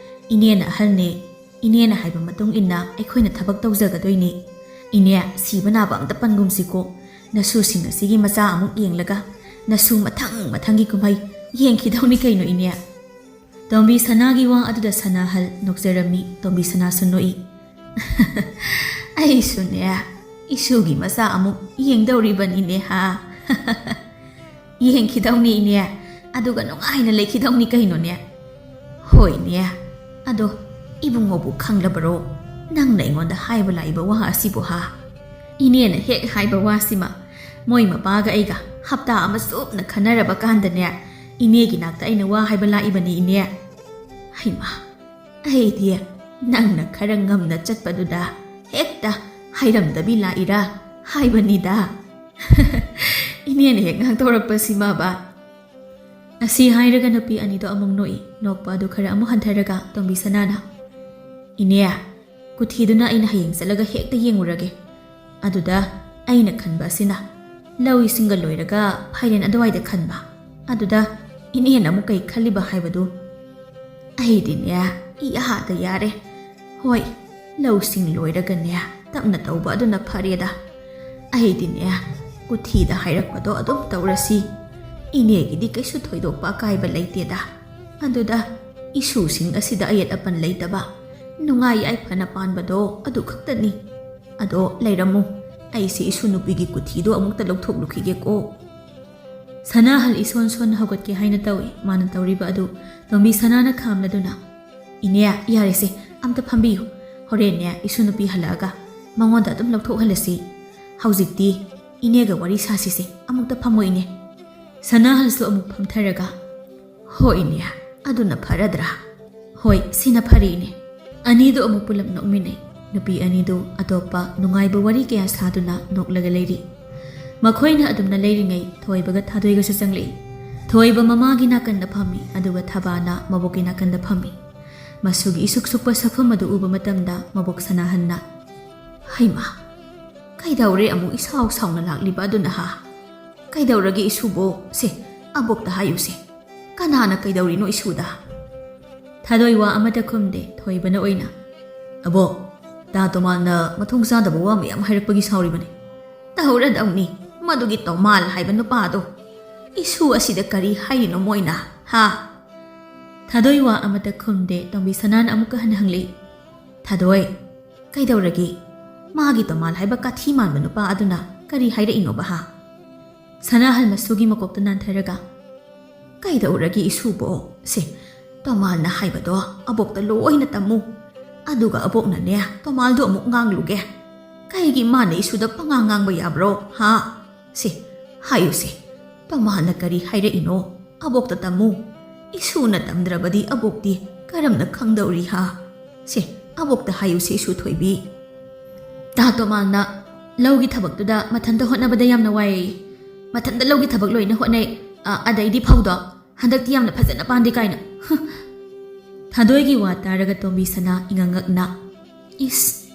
ꯏꯅꯦꯅ ꯑꯍꯜꯅꯦ꯫ ꯏꯅꯦꯅ ꯍꯥꯏꯕ ꯃꯇꯨꯡ ꯏꯟꯅ ꯑꯩꯈꯣꯏꯅ ꯊꯕꯛ ꯇꯧꯖꯒꯗꯣꯏꯅꯦ꯫ ꯏꯅꯦ, ꯁꯤꯕ ꯅꯥꯕ ꯑꯝꯇ ꯄꯟꯒꯨꯝꯁꯤꯀꯣ꯫ ꯅꯁꯨꯁꯤꯡ ꯑꯁꯤꯒꯤ ꯃꯆꯥ ꯑꯃꯨꯛ ꯌꯦꯡꯂꯒ ꯅꯁꯨ ꯃꯊꯪ ꯃꯊꯪꯒꯤ ꯀꯨꯝꯍꯩ ꯌꯦꯡꯈꯤꯗꯧꯅꯤ ꯀꯩꯅꯣ, ꯏꯅꯦ꯫ ꯇꯣꯝꯕꯤ ꯁꯅꯥꯒꯤ ꯋꯥ ꯑꯗꯨꯗ ꯁꯅꯥꯍꯜ ꯅꯣꯛꯆꯔꯝꯃꯤ꯫ ꯇꯣꯝꯕꯤ ꯁꯅꯥꯁꯨ ꯅꯣꯛꯏ꯫ "ꯑꯩꯁꯨꯅꯦ, ꯏꯁꯨꯒꯤ ꯃꯆꯥ ꯑꯃꯨꯛ ꯌꯦꯡꯗꯧꯔꯤꯕꯅꯤꯅꯦ ꯍꯥ?" "ꯌꯦꯡꯈꯤꯗꯧꯅꯤ ꯏꯅꯦ, ꯑꯗꯨꯒ ꯅꯨꯡꯉꯥꯏꯅ ꯂꯩꯈꯤꯗꯧꯅꯤ ꯀꯩꯅꯣꯅꯦ?" "ꯍꯣꯏꯅꯦ, ꯑꯗꯣ ꯏꯕꯨꯡꯉꯣꯕꯨ ꯈꯪꯂꯕꯔꯣ? ꯅꯪꯅ ꯑꯩꯉꯣꯟꯗ ꯍꯥꯏꯕ ꯂꯥꯛꯏꯕ ꯋꯥ ꯑꯁꯤꯕꯨ ꯍꯥ?" ꯏꯅꯦꯅ ꯍꯦꯛ ꯍꯥꯏꯕ ꯋꯥꯁꯤꯃ ꯃꯣꯏ ꯃꯄꯥꯒ ꯑꯩꯒ ꯍꯞꯇꯥ ꯑꯃ ꯆꯨꯞꯅ ꯈꯟꯅꯔꯕ ꯀꯥꯟꯗꯅꯦ, ꯏꯅꯦꯒꯤ ꯅꯥꯛꯇ ꯑꯩꯅ ꯋꯥ ꯍꯥꯏꯕ ꯂꯥꯛꯏꯕꯅꯤ, ꯏꯅꯦ꯫ ꯍꯩꯃꯥ, ꯑꯩꯗꯤ ꯅꯪꯅ ꯈꯔ ꯉꯝꯅ ꯆꯠꯄꯗꯨꯗ ꯍꯦꯛꯇ ꯍꯥꯏꯔꯝꯗꯕꯤ ꯂꯥꯛꯏꯔꯥ ꯍꯥꯏꯕꯅꯤꯗ꯫ ꯏꯅꯦꯅ ꯍꯦꯛ ꯉꯥꯡꯊꯣꯔꯛꯄꯁꯤꯃꯕ꯫ ꯑꯁꯤ ꯍꯥꯏꯔꯒ ꯅꯨꯄꯤ ꯑꯅꯤꯗꯣ ꯑꯃꯨꯛ ꯅꯣꯛꯏ꯫ ꯅꯣꯛꯄ ꯑꯗꯨ ꯈꯔ ꯑꯃꯨꯛ ꯍꯟꯊꯔꯒ ꯇꯣꯝꯕꯤ ꯁꯅꯥꯅ, "ꯏꯅꯦ, ꯀꯨꯊꯤꯗꯨꯅ ꯑꯩꯅ ꯍꯌꯦꯡ ꯆꯠꯂꯒ ꯍꯦꯛꯇ ꯌꯦꯡꯉꯨꯔꯒꯦ꯫ ꯑꯗꯨꯗ ꯑꯩꯅ ꯈꯟꯕ ꯑꯁꯤꯅ ꯂꯧ ꯏꯁꯤꯡꯒ ꯂꯣꯏꯔꯒ ꯐꯥꯏꯔꯦꯟ ꯑꯗꯨꯋꯥꯏꯗ ꯈꯟꯕ꯫ ꯑꯗꯨꯗ ꯏꯅꯦꯅ ꯑꯃꯨꯛ ꯀꯩ ꯈꯜꯂꯤꯕ ꯍꯥꯏꯕꯗꯨ?" "ꯑꯩꯗꯤꯅꯦ, ꯏꯌꯥꯗ ꯌꯥꯔꯦ꯫ ꯍꯣꯏ, ꯂꯧꯁꯤꯡ ꯂꯣꯏꯔꯒꯅꯦ, ꯇꯞꯅ ꯇꯧꯕ ꯑꯗꯨꯅ ꯐꯔꯦꯗ꯫ ꯑꯩꯗꯤꯅꯦ, ꯀꯨꯊꯤꯗ ꯍꯥꯏꯔꯛꯄꯗꯣ ꯑꯗꯨꯝ ꯇꯧꯔꯁꯤ꯫ ꯏꯅꯦꯒꯤꯗꯤ ꯀꯩꯁꯨ ꯊꯣꯏꯗꯣꯛꯄ ꯑꯀꯥꯏꯕ ꯂꯩꯇꯦꯗ꯫ ꯑꯗꯨꯗ ꯏꯁꯨꯁꯤꯡ ꯑꯁꯤꯗ ꯑꯌꯦꯠ ꯑꯄꯟ ꯂꯩꯇꯕ, ꯅꯨꯡꯉꯥꯏ ꯌꯥꯏꯐꯅ ꯄꯥꯟꯕꯗꯣ ꯑꯗꯨ ꯈꯛꯇꯅꯤ꯫ ꯑꯗꯣ ꯂꯩꯔꯝꯃꯨ, ꯑꯩꯁꯦ ꯏꯁꯨ ꯅꯨꯄꯤꯒꯤ ꯀꯨꯊꯤꯗꯣ ꯑꯃꯨꯛꯇ ꯂꯧꯊꯣꯛꯂꯨꯈꯤꯒꯦꯀꯣ꯫" ꯁꯅꯥꯍꯜ ꯏꯁꯣꯟ ꯁꯣꯟꯅ ꯍꯧꯒꯠꯀꯦ ꯍꯥꯏꯅ ꯇꯧꯏ꯫ ꯃꯥꯅ ꯇꯧꯔꯤꯕ ꯑꯗꯨ ꯇꯣꯝꯕꯤ ꯁꯅꯥꯅ ꯈꯥꯝꯂꯗꯨꯅ, "ꯏꯅꯦ, ꯌꯥꯔꯦꯁꯦ, ꯑꯝꯇ ꯐꯝꯕꯤꯌꯨ꯫ ꯍꯣꯔꯦꯟꯅꯦ ꯏꯁꯨ ꯅꯨꯄꯤ ꯍꯜꯂꯛꯑꯒ ꯃꯉꯣꯟꯗ ꯑꯗꯨꯝ ꯂꯧꯊꯣꯛꯍꯜꯂꯁꯤ꯫ ꯍꯧꯖꯤꯛꯇꯤ ꯏꯅꯦꯒ ꯋꯥꯔꯤ ꯁꯥꯁꯤꯁꯦ꯫ ꯑꯃꯨꯛꯇ ꯐꯝꯃꯣ, ꯏꯅꯦ꯫" ꯁꯅꯥꯍꯜꯁꯨ ꯑꯃꯨꯛ ꯐꯝꯊꯔꯒ, "ꯍꯣꯏ, ꯏꯅꯦ, ꯑꯗꯨꯅ ꯐꯔꯗ꯭ꯔꯥ?" "ꯍꯣꯏ, ꯁꯤꯅ ꯐꯔꯦ, ꯏꯅꯦ꯫ ꯑꯅꯤꯗꯨ ꯑꯃꯨꯛ ꯄꯨꯂꯞ ꯅꯣꯛꯃꯤꯟꯅꯩ꯫ ꯅꯨꯄꯤ ꯑꯅꯤꯗꯨ ꯑꯇꯣꯞꯄ ꯅꯨꯡꯉꯥꯏꯕ ꯋꯥꯔꯤ ꯀꯌꯥ ꯁꯥꯗꯨꯅ ꯅꯣꯛꯂꯒ ꯂꯩꯔꯤ꯫ ꯃꯈꯣꯏꯅ ꯑꯗꯨꯝꯅ ꯂꯩꯔꯤꯉꯩ ꯊꯣꯏꯕꯒ ꯊꯥꯗꯣꯏꯒꯁꯨ ꯆꯪꯂꯛꯏ꯫ ꯊꯣꯏꯕ ꯃꯃꯥꯒꯤ ꯅꯥꯀꯟꯗ ꯐꯝꯃꯤ, ꯑꯗꯨꯒ ꯊꯕꯥꯅ ꯃꯕꯣꯛꯀꯤ ꯅꯥꯀꯟꯗ ꯐꯝꯃꯤ꯫ ꯃꯁꯨꯒꯤ ꯏꯁꯨꯛ ꯁꯨꯛꯄ ꯁꯛꯐꯝ ꯑꯗꯨ ꯎꯕ ꯃꯇꯝꯗ ꯃꯕꯣꯛ ꯁꯅꯥꯍꯟꯅ, "ꯍꯩꯃꯥ, ꯀꯩꯗꯧꯔꯦ ꯑꯃꯨꯛ ꯏꯁꯥꯎ ꯁꯥꯎꯅ ꯂꯥꯛꯂꯤꯕ ꯑꯗꯨꯅ ꯍꯥ? ꯀꯩꯗꯧꯔꯒꯦ ꯏꯁꯨꯕꯣ? ꯁꯦ, ꯑꯕꯣꯛꯇ ꯍꯥꯏꯌꯨꯁꯦ꯫ ꯀꯅꯥꯅ ꯀꯩꯗꯧꯔꯤꯅꯣ ꯏꯁꯨꯗ?" ꯊꯥꯗꯣꯏ ꯋꯥ ꯑꯃꯠꯇ ꯈꯨꯝꯗꯦ꯫ ꯊꯣꯏꯕꯅ ꯑꯣꯏꯅ, "ꯑꯕꯣꯛ, ꯇꯥ ꯇꯣꯃꯥꯟꯅ ꯃꯊꯣꯡ ꯆꯥꯗꯕ ꯋꯥ ꯃꯌꯥꯝ ꯍꯥꯏꯔꯛꯄꯒꯤ ꯁꯥꯎꯔꯤꯕꯅꯤ꯫ ꯇꯧꯔꯗꯧꯅꯤ, ꯃꯗꯨꯒꯤ ꯇꯣꯃꯥꯜ ꯍꯥꯏꯕ ꯅꯨꯄꯥꯗꯣ꯫ ꯏꯁꯨ ꯑꯁꯤꯗ ꯀꯔꯤ ꯍꯥꯏꯔꯤꯅꯣ ꯃꯣꯏꯅ, ꯍꯥ?" ꯊꯥꯗꯣꯏ ꯋꯥ ꯑꯃꯠꯇ ꯈꯨꯝꯗꯦ꯫ ꯇꯣꯝꯕꯤ ꯁꯅꯥꯅ ꯑꯃꯨꯛꯀ ꯍꯟꯅ ꯍꯪꯂꯛꯏ, "ꯊꯥꯗꯣꯏ, ꯀꯩꯗꯧꯔꯒꯦ? ꯃꯥꯒꯤ ꯇꯣꯃꯥꯜ ꯍꯥꯏꯕ ꯀꯥꯊꯤ ꯃꯥꯟꯕ ꯅꯨꯄꯥ ꯑꯗꯨꯅ ꯀꯔꯤ ꯍꯥꯏꯔꯛꯏꯅꯣꯕ, ꯍꯥ?" ꯁꯅꯥꯍꯟ ꯃꯁꯨꯒꯤ ꯃꯀꯣꯛꯇ ꯅꯥꯟꯊꯔꯒ, "ꯀꯩꯗꯧꯔꯒꯦ ꯏꯁꯨꯕꯣ? ꯁꯦ, ꯇꯣꯃꯥꯜꯅ ꯍꯥꯏꯕꯗꯣ ꯑꯕꯣꯛꯇ ꯂꯣꯏꯅ ꯇꯝꯃꯨ꯫ ꯑꯗꯨꯒ ꯑꯕꯣꯛꯅꯅꯦ, ꯇꯣꯃꯥꯜꯗꯣ ꯑꯃꯨꯛ ꯉꯥꯡꯂꯨꯒꯦ꯫ ꯀꯩꯒꯤ ꯃꯥꯅ ꯏꯁꯨꯗ ꯄꯉꯥꯡ ꯉꯥꯡꯕ ꯌꯥꯕ꯭ꯔꯣ, ꯍꯥ? ꯁꯦ, ꯍꯥꯏꯌꯨꯁꯦ, ꯇꯣꯃꯥꯜꯅ ꯀꯔꯤ ꯍꯥꯏꯔꯛꯏꯅꯣ? ꯑꯕꯣꯛꯇ ꯇꯝꯃꯨ꯫ ꯏꯁꯨꯅ ꯇꯝꯗ꯭ꯔꯕꯗꯤ ꯑꯕꯣꯛꯇꯤ ꯀꯔꯝꯅ ꯈꯪꯗꯧꯔꯤ, ꯍꯥ? ꯁꯦ, ꯑꯕꯣꯛꯇ ꯍꯥꯏꯌꯨꯁꯦ, ꯏꯁꯨ ꯊꯣꯏꯕꯤ꯫ ꯇꯥ ꯇꯣꯃꯥꯜꯅ ꯂꯧꯒꯤ ꯊꯕꯛꯇꯨꯗ ꯃꯊꯟꯇ ꯍꯣꯠꯅꯕꯗ ꯌꯥꯝꯅ ꯋꯥꯏ꯫ ꯃꯊꯟꯇ ꯂꯧꯒꯤ ꯊꯕꯛ ꯂꯣꯏꯅ ꯍꯣꯠꯅꯩ꯫ ꯑ, ꯑꯗꯩꯗꯤ ꯐꯧꯗꯣ ꯍꯟꯗꯛꯇꯤ ꯌꯥꯝꯅ ꯐꯖꯅ ꯄꯥꯟꯗꯦ ꯀꯥꯏꯅ꯫ ꯍ!" ꯊꯥꯗꯣꯏꯒꯤ ꯋꯥ ꯇꯥꯔꯒ ꯇꯣꯝꯕꯤ ꯁꯅꯥ ꯏꯉꯛ ꯉꯛꯅ, "ꯏꯁ,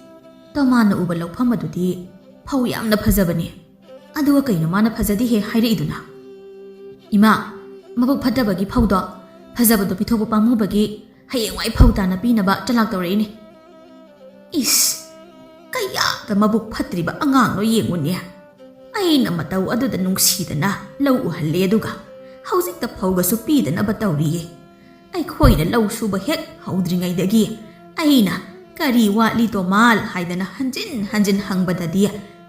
ꯇꯣꯃꯥꯜꯅ ꯎꯕ ꯂꯧꯐꯝ ꯑꯗꯨꯗꯤ ꯐꯧ ꯌꯥꯝꯅ ꯐꯖꯕꯅꯦ꯫ ꯑꯗꯨꯒ ꯀꯩꯅꯣ ꯃꯥꯅ ꯐꯖꯗꯦ ꯍꯦ ꯍꯥꯏꯔꯛꯏꯗꯨꯅ? ꯏꯃꯥ, ꯃꯕꯨꯛ ꯐꯠꯇꯕꯒꯤ ꯐꯧꯗꯣ ꯐꯖꯕꯗꯣ ꯄꯤꯊꯣꯛꯄ ꯄꯥꯝꯃꯨꯕꯒꯤ ꯍꯌꯦꯡꯋꯥꯏ ꯐꯧ ꯇꯥꯅ ꯄꯤꯅꯕ ꯆꯂꯥꯛ ꯇꯧꯔꯛꯏꯅꯦ꯫ ꯏꯁ, ꯀꯌꯥꯗ ꯃꯕꯨꯛ ꯐꯠꯇ꯭ꯔꯤꯕ ꯑꯉꯥꯡꯅꯣ ꯌꯦꯡꯉꯨꯅꯦ꯫ ꯑꯩꯅ ꯃꯇꯧ ꯑꯗꯨꯗ ꯅꯨꯡꯁꯤꯗꯅ ꯂꯧ ꯎꯍꯜꯂꯦ, ꯑꯗꯨꯒ ꯍꯧꯖꯤꯛꯇ ꯐꯧꯒꯁꯨ ꯄꯤꯗꯅꯕ ꯇꯧꯔꯤꯌꯦ꯫ ꯑꯩꯈꯣꯏꯅ ꯂꯧ ꯁꯨꯕ ꯍꯦꯛ ꯍꯧꯗ꯭ꯔꯤꯉꯩꯗꯒꯤ ꯑꯩꯅ ꯀꯔꯤ ꯋꯥꯠꯂꯤ ꯇꯣꯃꯥꯜ ꯍꯥꯏꯗꯅ ꯍꯟꯖꯤꯟ ꯍꯟꯖꯤꯟ ꯍꯪꯕꯗꯗꯤ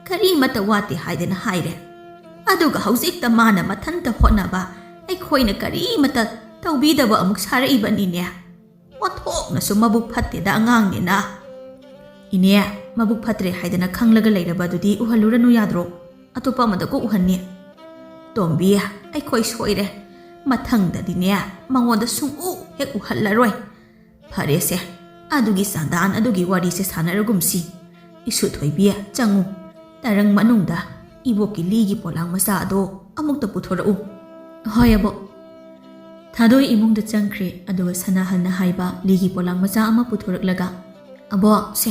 ꯀꯔꯤꯃꯠꯇ ꯋꯥꯠꯇꯦ ꯍꯥꯏꯗꯅ ꯍꯥꯏꯔꯦ꯫ ꯑꯗꯨꯒ ꯍꯧꯖꯤꯛꯇ ꯃꯥꯅ ꯃꯊꯟꯇ ꯍꯣꯠꯅꯕ ꯑꯩꯈꯣꯏꯅ ꯀꯔꯤꯃꯠꯇ ꯇꯧꯕꯤꯗꯕ ꯑꯃꯨꯛ ꯁꯥꯔꯛꯏꯕꯅꯤꯅꯦ꯫ ꯑꯣꯟꯊꯣꯛꯅꯁꯨ ꯃꯕꯨꯛ ꯐꯠꯇꯦꯗ ꯑꯉꯥꯡꯅꯤꯅ꯫ ꯏꯅꯦ, ꯃꯕꯨꯛ ꯐꯠꯇ꯭ꯔꯦ ꯍꯥꯏꯗꯅ ꯈꯪꯂꯒ ꯂꯩꯔꯕ ꯑꯗꯨꯗꯤ ꯎꯍꯜꯂꯨꯔꯅꯨ ꯌꯥꯗ꯭ꯔꯣ? ꯑꯇꯣꯞꯄ ꯑꯃꯗ ꯀꯣꯛ ꯎꯍꯟꯅꯤ꯫ ꯇꯣꯝꯕꯤ, ꯑꯩꯈꯣꯏ ꯁꯣꯏꯔꯦ꯫ ꯃꯊꯪꯗꯗꯤꯅꯦ, ꯃꯉꯣꯟꯗ ꯁꯨꯡꯎ ꯍꯦꯛ ꯎꯍꯜꯂꯔꯣꯏ꯫ ꯐꯔꯦꯁꯦ, ꯑꯗꯨꯒꯤ ꯆꯥꯟꯗꯥꯟ ꯑꯗꯨꯒꯤ ꯋꯥꯔꯤꯁꯦ ꯁꯥꯟꯅꯔꯒꯨꯝꯁꯤ꯫ ꯏꯁꯨ ꯊꯣꯏꯕꯤ, ꯆꯪꯉꯨ꯫ ꯇꯔꯪ ꯃꯅꯨꯡꯗ ꯏꯕꯣꯛꯀꯤ ꯂꯤꯒꯤ ꯄꯣꯂꯥꯡ ꯃꯆꯥ ꯑꯗꯣ ꯑꯃꯨꯛꯇ ꯄꯨꯊꯣꯔꯛꯎ꯫ ꯍꯣꯏ, ꯑꯕꯣꯛ꯫ ꯊꯥꯗꯣꯏ ꯏꯃꯨꯡꯗ ꯆꯪꯈ꯭ꯔꯦ, ꯑꯗꯨꯒ ꯁꯅꯥꯍꯜꯅ ꯍꯥꯏꯕ ꯂꯤꯒꯤ ꯄꯣꯂꯥꯡ ꯃꯆꯥ ꯑꯃ ꯄꯨꯊꯣꯔꯛꯂꯒ, "ꯑꯕꯣꯛ, ꯁꯦ꯫"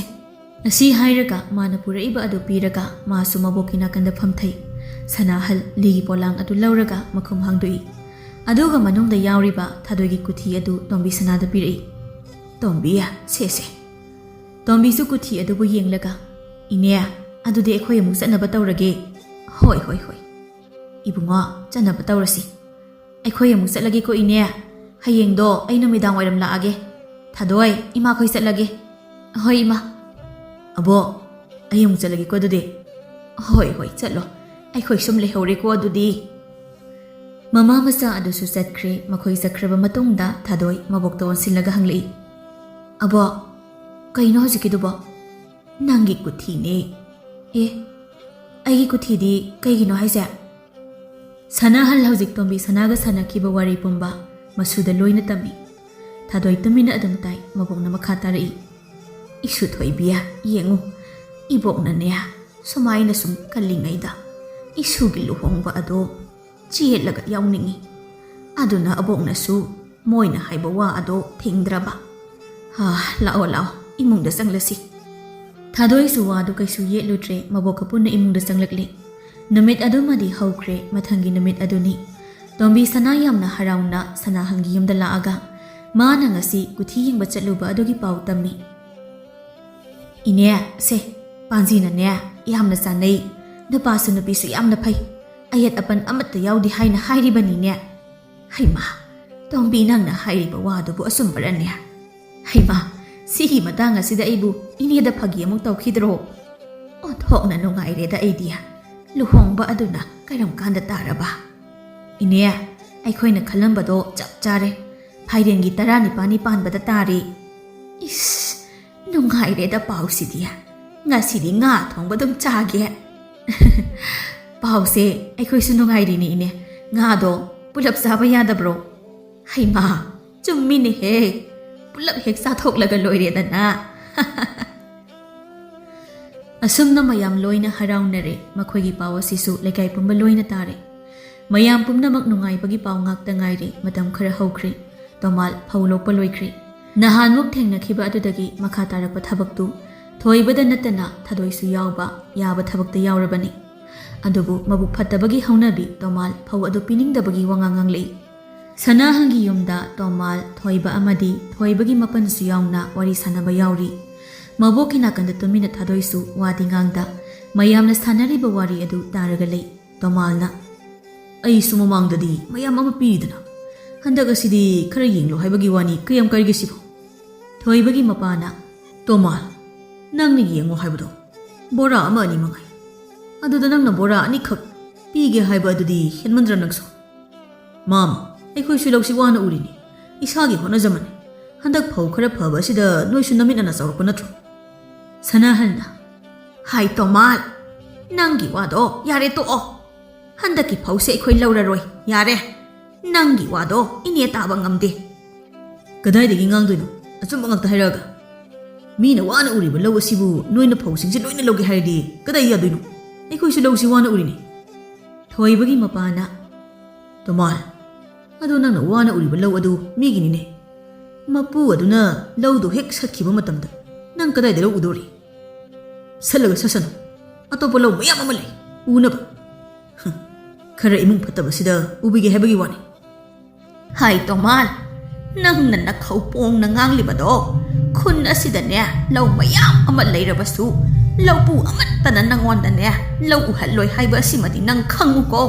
ꯑꯁꯤ ꯍꯥꯏꯔꯒ ꯃꯥꯅ ꯄꯨꯔꯛꯏꯕ ꯑꯗꯨ ꯄꯤꯔꯒ ꯃꯥꯁꯨ ꯃꯕꯣꯛꯀꯤ ꯅꯥꯀꯟꯗ ꯐꯝꯊꯩ꯫ ꯁꯅꯥꯍꯜ ꯂꯤꯒꯤ ꯄꯣꯂꯥꯡ ꯑꯗꯨ ꯂꯧꯔꯒ ꯃꯈꯨꯝ ꯍꯥꯡꯗꯣꯛꯏ꯫ ꯑꯗꯨꯒ ꯃꯅꯨꯡꯗ ꯌꯥꯎꯔꯤꯕ ꯊꯥꯗꯣꯏꯒꯤ ꯀꯨꯊꯤ ꯑꯗꯨ ꯇꯣꯝꯕꯤ ꯁꯅꯥꯗ ꯄꯤꯔꯛꯏ꯫ "ꯇꯣꯝꯕꯤ, ꯁꯦ, ꯁꯦ꯫" ꯇꯣꯝꯕꯤꯁꯨ ꯀꯨꯊꯤ ꯑꯗꯨꯕꯨ ꯌꯦꯡꯂꯒ, "ꯏꯅꯦ, ꯑꯗꯨꯗꯤ ꯑꯩꯈꯣꯏ ꯑꯃꯨꯛ ꯆꯠꯅꯕ ꯇꯧꯔꯒꯦ꯫" "ꯍꯣꯏ, ꯍꯣꯏ, ꯍꯣꯏ꯫ ꯏꯕꯨꯡꯉꯣ, ꯆꯠꯅꯕ ꯇꯧꯔꯁꯤ꯫ ꯑꯩꯈꯣꯏ ꯑꯃꯨꯛ ꯆꯠꯂꯒꯦꯀꯣ, ꯏꯅꯦ꯫ ꯍꯌꯦꯡꯗꯣ ꯑꯩ ꯅꯨꯃꯤꯗꯥꯡ ꯋꯥꯏꯔꯝ ꯂꯥꯛꯑꯒꯦ꯫ ꯊꯥꯗꯣꯏ, ꯏꯃꯥꯈꯣꯏ ꯆꯠꯂꯒꯦ꯫" "ꯍꯣꯏ, ꯏꯃꯥ꯫" "ꯑꯕꯣꯛ, ꯑꯩ ꯑꯃꯨꯛ ꯆꯠꯂꯒꯦꯀꯣ ꯑꯗꯨꯗꯤ꯫" "ꯍꯣꯏ, ꯍꯣꯏ, ꯆꯠꯂꯣ꯫ ꯑꯩꯈꯣꯏ ꯁꯨꯝ ꯂꯩꯍꯧꯔꯦꯀꯣ ꯑꯗꯨꯗꯤ꯫" ꯃꯃꯥ ꯃꯆꯥ ꯑꯗꯨꯁꯨ ꯆꯠꯈ꯭ꯔꯦ꯫ ꯃꯈꯣꯏ ꯆꯠꯈ꯭ꯔꯕ ꯃꯇꯨꯡꯗ ꯊꯥꯗꯣꯏ ꯃꯕꯣꯛꯇ ꯑꯣꯟꯁꯤꯜꯂꯒ ꯍꯪꯂꯛꯏ, "ꯑꯕꯣꯛ, ꯀꯩꯅꯣ ꯍꯧꯖꯤꯛꯀꯤꯗꯨꯕꯣ?" "ꯅꯪꯒꯤ ꯀꯨꯊꯤꯅꯦ꯫" "ꯑꯦ, ꯑꯩꯒꯤ ꯀꯨꯊꯤꯗꯤ ꯀꯩꯒꯤꯅꯣ ꯍꯥꯏꯁꯦ?" ꯁꯅꯥꯍꯜ ꯍꯧꯖꯤꯛ ꯇꯣꯝꯕꯤ ꯁꯅꯥꯒ ꯁꯥꯟꯅꯈꯤꯕ ꯋꯥꯔꯤ ꯄꯨꯝꯕ ꯃꯁꯨꯗ ꯂꯣꯏꯅ ꯇꯝꯃꯤ꯫ ꯊꯥꯗꯣꯏ ꯇꯨꯃꯤꯟꯅ ꯑꯗꯨꯝ ꯇꯥꯏ꯫ ꯃꯕꯣꯛꯅ ꯃꯈꯥ ꯇꯥꯔꯛꯏ, "ꯏꯁꯨ ꯊꯣꯏꯕꯤ, ꯌꯦꯡꯉꯨ, ꯏꯕꯣꯛꯅꯅꯦ ꯁꯨꯃꯥꯏꯅ ꯁꯨꯝ ꯀꯜꯂꯤꯉꯩꯗ ꯏꯁꯨꯒꯤ ꯂꯨꯍꯣꯡꯕ ꯑꯗꯣ ꯆꯦꯜꯂꯒ ꯌꯥꯎꯅꯤꯡꯉꯤ꯫ ꯑꯗꯨꯅ ꯑꯕꯣꯛꯅꯁꯨ ꯃꯣꯏꯅ ꯍꯥꯏꯕ ꯋꯥ ꯑꯗꯣ ꯊꯤꯡꯗ꯭ꯔꯕ꯫ ꯍꯥ, ꯂꯥꯛꯑꯣ, ꯂꯥꯛꯑꯣ, ꯏꯃꯨꯡꯗ ꯆꯪꯂꯁꯤ꯫" ꯊꯥꯗꯣꯏꯁꯨ ꯋꯥꯗꯨ ꯀꯩꯁꯨ ꯌꯦꯠꯂꯨꯗ꯭ꯔꯦ, ꯃꯕꯣꯛꯀ ꯄꯨꯟꯅ ꯏꯃꯨꯡꯗ ꯆꯪꯂꯛꯂꯦ꯫ ꯅꯨꯃꯤꯠ ꯑꯗꯨꯃꯗꯤ ꯍꯧꯈ꯭ꯔꯦ꯫ ꯃꯊꯪꯒꯤ ꯅꯨꯃꯤꯠ ꯑꯗꯨꯅꯤ꯫ ꯇꯣꯝꯕꯤ ꯁꯅꯥ ꯌꯥꯝꯅ ꯍꯔꯥꯎꯅ ꯁꯅꯥꯍꯟꯒꯤ ꯌꯨꯝꯗ ꯂꯥꯛꯑꯒ ꯃꯥꯅ ꯉꯁꯤ ꯀꯨꯊꯤ ꯌꯦꯡꯕ ꯆꯠꯂꯨꯕ ꯑꯗꯨꯒꯤ ꯄꯥꯎ ꯇꯝꯃꯤ꯫ "ꯏꯅꯦ, ꯁꯦ, ꯄꯥꯟꯖꯤꯅꯅꯦ ꯌꯥꯝꯅ ꯆꯥꯟꯅꯩ, ꯅꯨꯄꯥꯁꯨ ꯅꯨꯄꯤꯁꯨ ꯌꯥꯝꯅ ꯐꯩ, ꯑꯌꯦꯠ ꯑꯄꯟ ꯑꯃꯠꯇ ꯌꯥꯎꯗꯦ ꯍꯥꯏꯅ ꯍꯥꯏꯔꯤꯕꯅꯤꯅꯦ꯫ ꯍꯩꯃꯥ, ꯇꯣꯝꯕꯤ, ꯅꯪꯅ ꯍꯥꯏꯔꯤꯕ ꯋꯥꯗꯨꯕꯨ ꯑꯆꯨꯝꯕꯔꯅꯦ? ꯍꯩꯃꯥ, ꯁꯤꯒꯤ ꯃꯇꯥꯡ ꯑꯁꯤꯗ ꯑꯩꯕꯨ ꯏꯅꯦꯗ ꯐꯥꯒꯤ ꯑꯃꯨꯛ ꯇꯧꯈꯤꯗ꯭ꯔꯣ? ꯑꯣꯟꯊꯣꯛꯅ ꯅꯨꯡꯉꯥꯏꯔꯦꯗ ꯑꯩꯗꯤ꯫ ꯂꯨꯍꯣꯡꯕ ꯑꯗꯨꯅ ꯀꯔꯝ ꯀꯥꯟꯗ ꯇꯥꯔꯕ?" "ꯏꯅꯦ, ꯑꯩꯈꯣꯏꯅ ꯈꯜꯂꯝꯕꯗꯣ ꯆꯞ ꯆꯥꯔꯦ꯫ ꯐꯥꯏꯔꯦꯟꯒꯤ ꯇꯔꯥꯅꯤꯄꯥꯜꯅꯤ ꯄꯥꯟꯕꯗ ꯇꯥꯔꯦ꯫" "ꯏꯁ, ꯅꯨꯡꯉꯥꯏꯔꯦꯗ ꯄꯥꯎꯁꯤꯗꯤ꯫ ꯉꯁꯤꯗꯤ ꯉꯥ ꯊꯣꯡꯕ ꯑꯗꯨꯝ ꯆꯥꯒꯦ꯫" "ꯄꯥꯎꯁꯦ ꯑꯩꯈꯣꯏꯁꯨ ꯅꯨꯡꯉꯥꯏꯔꯤꯅꯦ, ꯏꯅꯦ꯫ ꯉꯥꯗꯣ ꯄꯨꯂꯞ ꯆꯥꯕ ꯌꯥꯗꯕ꯭ꯔꯣ?" "ꯍꯩꯃꯥ, ꯆꯨꯝꯃꯤꯅꯦꯍꯦ꯫ ꯄꯨꯂꯞ ꯍꯦꯛ ꯆꯥꯊꯣꯛꯂꯒ ꯂꯣꯏꯔꯦꯗꯅ꯫ ꯑꯁꯨꯝꯅ ꯃꯌꯥꯝ ꯂꯣꯏꯅ ꯍꯔꯥꯎꯅꯔꯦ꯫ ꯃꯈꯣꯏꯒꯤ ꯄꯥꯎ ꯑꯁꯤꯁꯨ ꯂꯩꯀꯥꯏ ꯄꯨꯝꯕ ꯂꯣꯏꯅ ꯇꯥꯔꯦ꯫ ꯃꯌꯥꯝ ꯄꯨꯝꯅꯃꯛ ꯅꯨꯡꯉꯥꯏꯕꯒꯤ ꯄꯥꯎ ꯉꯥꯛꯇ ꯉꯥꯏꯔꯦ꯫ ꯃꯇꯝ ꯈꯔ ꯍꯧꯈ꯭ꯔꯦ꯫ ꯇꯣꯃꯥꯜ ꯐꯧ ꯂꯣꯛꯄ ꯂꯣꯏꯈ꯭ꯔꯦ꯫ ꯅꯍꯥꯟꯃꯨꯛ ꯊꯦꯡꯅꯈꯤꯕ ꯑꯗꯨꯗꯒꯤ ꯃꯈꯥ ꯇꯥꯔꯛꯄ ꯊꯕꯛꯇꯨ ꯊꯣꯏꯕꯗ ꯅꯠꯇꯅ ꯊꯥꯗꯣꯏꯁꯨ ꯌꯥꯎꯕ ꯌꯥꯕ ꯊꯕꯛꯇ ꯌꯥꯎꯔꯕꯅꯤ꯫ ꯑꯗꯨꯕꯨ ꯃꯕꯨꯛ ꯐꯠꯇꯕꯒꯤ ꯍꯧꯅꯕꯤ ꯇꯣꯃꯥꯜ ꯐꯧ ꯑꯗꯨ ꯄꯤꯅꯤꯡꯗꯕꯒꯤ ꯋꯥꯉꯥꯡ ꯉꯥꯡꯂꯛꯏ꯫ ꯁꯅꯥꯍꯟꯒꯤ ꯌꯨꯝꯗ ꯇꯣꯃꯥꯜ, ꯊꯣꯏꯕ ꯑꯃꯗꯤ ꯊꯣꯏꯕꯒꯤ ꯃꯄꯟꯁꯨ ꯌꯥꯎꯅ ꯋꯥꯔꯤ ꯁꯥꯟꯅꯕ ꯌꯥꯎꯔꯤ꯫ ꯃꯕꯣꯛꯀꯤ ꯅꯥꯀꯟꯗ ꯇꯨꯃꯤꯟꯅ ꯊꯥꯗꯣꯏꯁꯨ ꯋꯥꯗꯤ ꯉꯥꯡꯗ ꯃꯌꯥꯝꯅ ꯁꯥꯟꯅꯔꯤꯕ ꯋꯥꯔꯤ ꯑꯗꯨ ꯇꯥꯔꯒ ꯂꯩ꯫ ꯇꯣꯃꯥꯜꯅ, "ꯑꯩꯁꯨ ꯃꯃꯥꯡꯗꯗꯤ ꯃꯌꯥꯝ ꯑꯃ ꯄꯤꯔꯤꯗꯅ, ꯍꯟꯗꯛ ꯑꯁꯤꯗꯤ ꯈꯔ ꯌꯦꯡꯂꯣ ꯍꯥꯏꯕꯒꯤ ꯋꯥꯅꯤ, ꯀꯌꯥꯝ ꯀꯥꯏꯒꯦ ꯁꯤꯕꯣ?" ꯊꯣꯏꯕꯒꯤ ꯃꯄꯥꯅ, "ꯇꯣꯃꯥꯜ, ꯅꯪꯅ ꯌꯦꯡꯉꯣ ꯍꯥꯏꯕꯗꯣ ꯕꯣꯔꯥ ꯑꯃ ꯑꯅꯤ ꯃꯉꯥꯏ꯫ ꯑꯗꯨꯗ ꯅꯪꯅ ꯕꯣꯔꯥ ꯑꯅꯤꯈꯛ ꯄꯤꯒꯦ ꯍꯥꯏꯕ ꯑꯗꯨꯗꯤ ꯍꯦꯟꯃꯟꯗ꯭ꯔ ꯅꯪꯁꯨ?" "ꯃꯥꯝ, ꯑꯩꯈꯣꯏꯁꯨ ꯂꯧꯁꯤ ꯋꯥꯅ ꯎꯔꯤꯅꯤ, ꯏꯁꯥꯒꯤ ꯍꯣꯠꯅꯖꯃꯅꯤ꯫ ꯍꯟꯗꯛ ꯐꯧ ꯈꯔ ꯐꯕ ꯑꯁꯤꯗ ꯅꯣꯏꯁꯨ ꯅꯃꯤꯠ ꯑꯅ ꯆꯥꯎꯔꯛꯄ ꯅꯠꯇ꯭ꯔꯣ?" ꯁꯅꯥꯍꯟꯅ, "ꯍꯥꯏ ꯇꯣꯃꯥꯜ, ꯅꯪꯒꯤ ꯋꯥꯗꯣ ꯌꯥꯔꯦ ꯇꯣꯛꯑꯣ꯫ ꯍꯟꯗꯛꯀꯤ ꯐꯧꯁꯦ ꯑꯩꯈꯣꯏ ꯂꯧꯔꯔꯣꯏ, ꯌꯥꯔꯦ꯫ ꯅꯪꯒꯤ ꯋꯥꯗꯣ ꯏꯅꯦ ꯇꯥꯕ ꯉꯝꯗꯦ꯫" "ꯀꯗꯥꯏꯗꯒꯤ ꯉꯥꯡꯗꯣꯏꯅꯣ? ꯑꯆꯨꯝꯕ ꯉꯥꯛꯇ ꯍꯥꯏꯔꯛꯑꯒ꯫ ꯃꯤꯅ ꯋꯥꯅ ꯎꯔꯤꯕ ꯂꯧ ꯑꯁꯤꯕꯨ ꯅꯣꯏꯅ ꯐꯧꯁꯤꯡꯁꯦ ꯂꯣꯏꯅ ꯂꯧꯒꯦ ꯍꯥꯏꯔꯗꯤ ꯀꯗꯥꯏ ꯌꯥꯗꯣꯏꯅꯣ? ꯑꯩꯈꯣꯏꯁꯨ ꯂꯧꯁꯤ ꯋꯥꯅ ꯎꯔꯤꯅꯤ꯫" ꯊꯣꯏꯕꯒꯤ ꯃꯄꯥꯅ, "ꯇꯣꯃꯥꯜ, ꯑꯗꯣ ꯅꯪꯅ ꯋꯥꯅ ꯎꯔꯤꯕ ꯂꯧ ꯑꯗꯨ ꯃꯤꯒꯤꯅꯤꯅꯦ꯫ ꯃꯄꯨ ꯑꯗꯨꯅ ꯂꯧꯗꯨ ꯍꯦꯛ ꯁꯠꯈꯤꯕ ꯃꯇꯝꯗ ꯅꯪ ꯀꯗꯥꯏꯗ ꯂꯧ ꯎꯗꯧꯔꯤ? ꯁꯠꯂꯒ ꯁꯠꯁꯅꯨ, ꯑꯇꯣꯞꯄ ꯂꯧ ꯃꯌꯥꯝ ꯑꯃ ꯂꯩ ꯎꯅꯕ꯫ ꯍꯝ, ꯈꯔ ꯏꯃꯨꯡ ꯐꯠꯇꯕꯁꯤꯗ ꯎꯕꯤꯒꯦ ꯍꯥꯏꯕꯒꯤ ꯋꯥꯅꯤ꯫" "ꯍꯥꯏ ꯇꯣꯃꯥꯜ, ꯅꯪꯅ ꯅꯈꯧ ꯄꯣꯡꯅ ꯉꯥꯡꯂꯤꯕꯗꯣ, ꯈꯨꯟ ꯑꯁꯤꯗꯅꯦ ꯂꯧ ꯃꯌꯥꯝ ꯑꯃ ꯂꯩꯔꯕꯁꯨ ꯂꯧꯄꯨ ꯑꯃꯠꯇꯅ ꯅꯪꯉꯣꯟꯗꯅꯦ ꯂꯧ ꯎꯍꯜꯂꯣꯏ ꯍꯥꯏꯕ ꯑꯁꯤꯃꯗꯤ ꯅꯪ ꯈꯪꯉꯨꯀꯣ꯫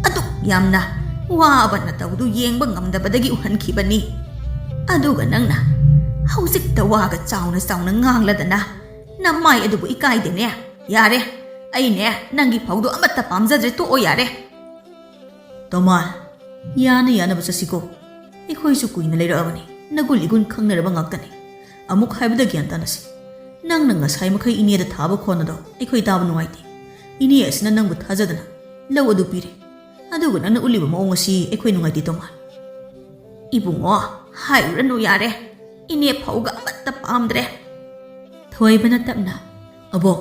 ꯑꯗꯨꯛ ꯌꯥꯝꯅ ꯋꯥꯕ ꯅꯇꯧꯗꯨ ꯌꯦꯡꯕ ꯉꯝꯗꯕꯗꯒꯤ ꯎꯍꯟꯈꯤꯕꯅꯤ꯫ ꯑꯗꯨꯒ ꯅꯪꯅ ꯍꯧꯖꯤꯛꯇ ꯋꯥꯒ ꯆꯥꯎꯅ ꯆꯥꯎꯅ ꯉꯥꯡꯂꯗꯅ ꯅꯃꯥꯏ ꯑꯗꯨꯕꯨ ꯏꯀꯥꯏꯗꯦꯅꯦ꯫ ꯌꯥꯔꯦ, ꯑꯩꯅꯦ ꯅꯪꯒꯤ ꯐꯧꯗꯣ ꯑꯃꯠꯇ ꯄꯥꯝꯖꯗ꯭ꯔꯦ, ꯇꯣꯛꯑꯣ ꯌꯥꯔꯦ꯫" "ꯇꯣꯃꯥꯜ, ꯌꯥꯅ ꯌꯥꯅꯕ ꯆꯠꯁꯤꯀꯣ꯫ ꯑꯩꯈꯣꯏꯁꯨ ꯀꯨꯏꯅ ꯂꯩꯔꯛꯑꯕꯅꯤ, ꯅꯒꯨꯟ ꯏꯒꯨꯟ ꯈꯪꯅꯔꯕ ꯉꯥꯛꯇꯅꯤ꯫ ꯑꯃꯨꯛ ꯍꯥꯏꯕꯗ ꯒ꯭ꯌꯥꯟ ꯇꯥꯅꯁꯤ꯫ ꯅꯪꯅ ꯉꯁꯥꯏ ꯃꯈꯩ ꯏꯅꯦꯗ ꯊꯥꯕ ꯈꯣꯟ ꯑꯗꯣ ꯑꯩꯈꯣꯏ ꯇꯥꯕ ꯅꯨꯡꯉꯥꯏꯇꯦ꯫ ꯏꯅꯦ ꯑꯁꯤꯅ ꯅꯪꯕꯨ ꯊꯥꯖꯗꯅ ꯂꯧ ꯑꯗꯨ ꯄꯤꯔꯦ꯫ ꯑꯗꯨꯒ ꯅꯪꯅ ꯎꯠꯂꯤꯕ ꯃꯑꯣꯡ ꯑꯁꯤ ꯑꯩꯈꯣꯏ ꯅꯨꯡꯉꯥꯏꯇꯦ ꯇꯣꯃꯥꯜ꯫" "ꯏꯕꯨꯡꯉꯣ, "ꯍꯥꯏꯔꯨꯔꯅꯨ ꯌꯥꯔꯦ, ꯏꯅꯦ ꯐꯧꯒ ꯑꯃꯠꯇ ꯄꯥꯝꯗ꯭ꯔꯦ꯫" ꯊꯣꯏꯕꯅ ꯇꯞꯅ, "ꯑꯕꯣꯛ,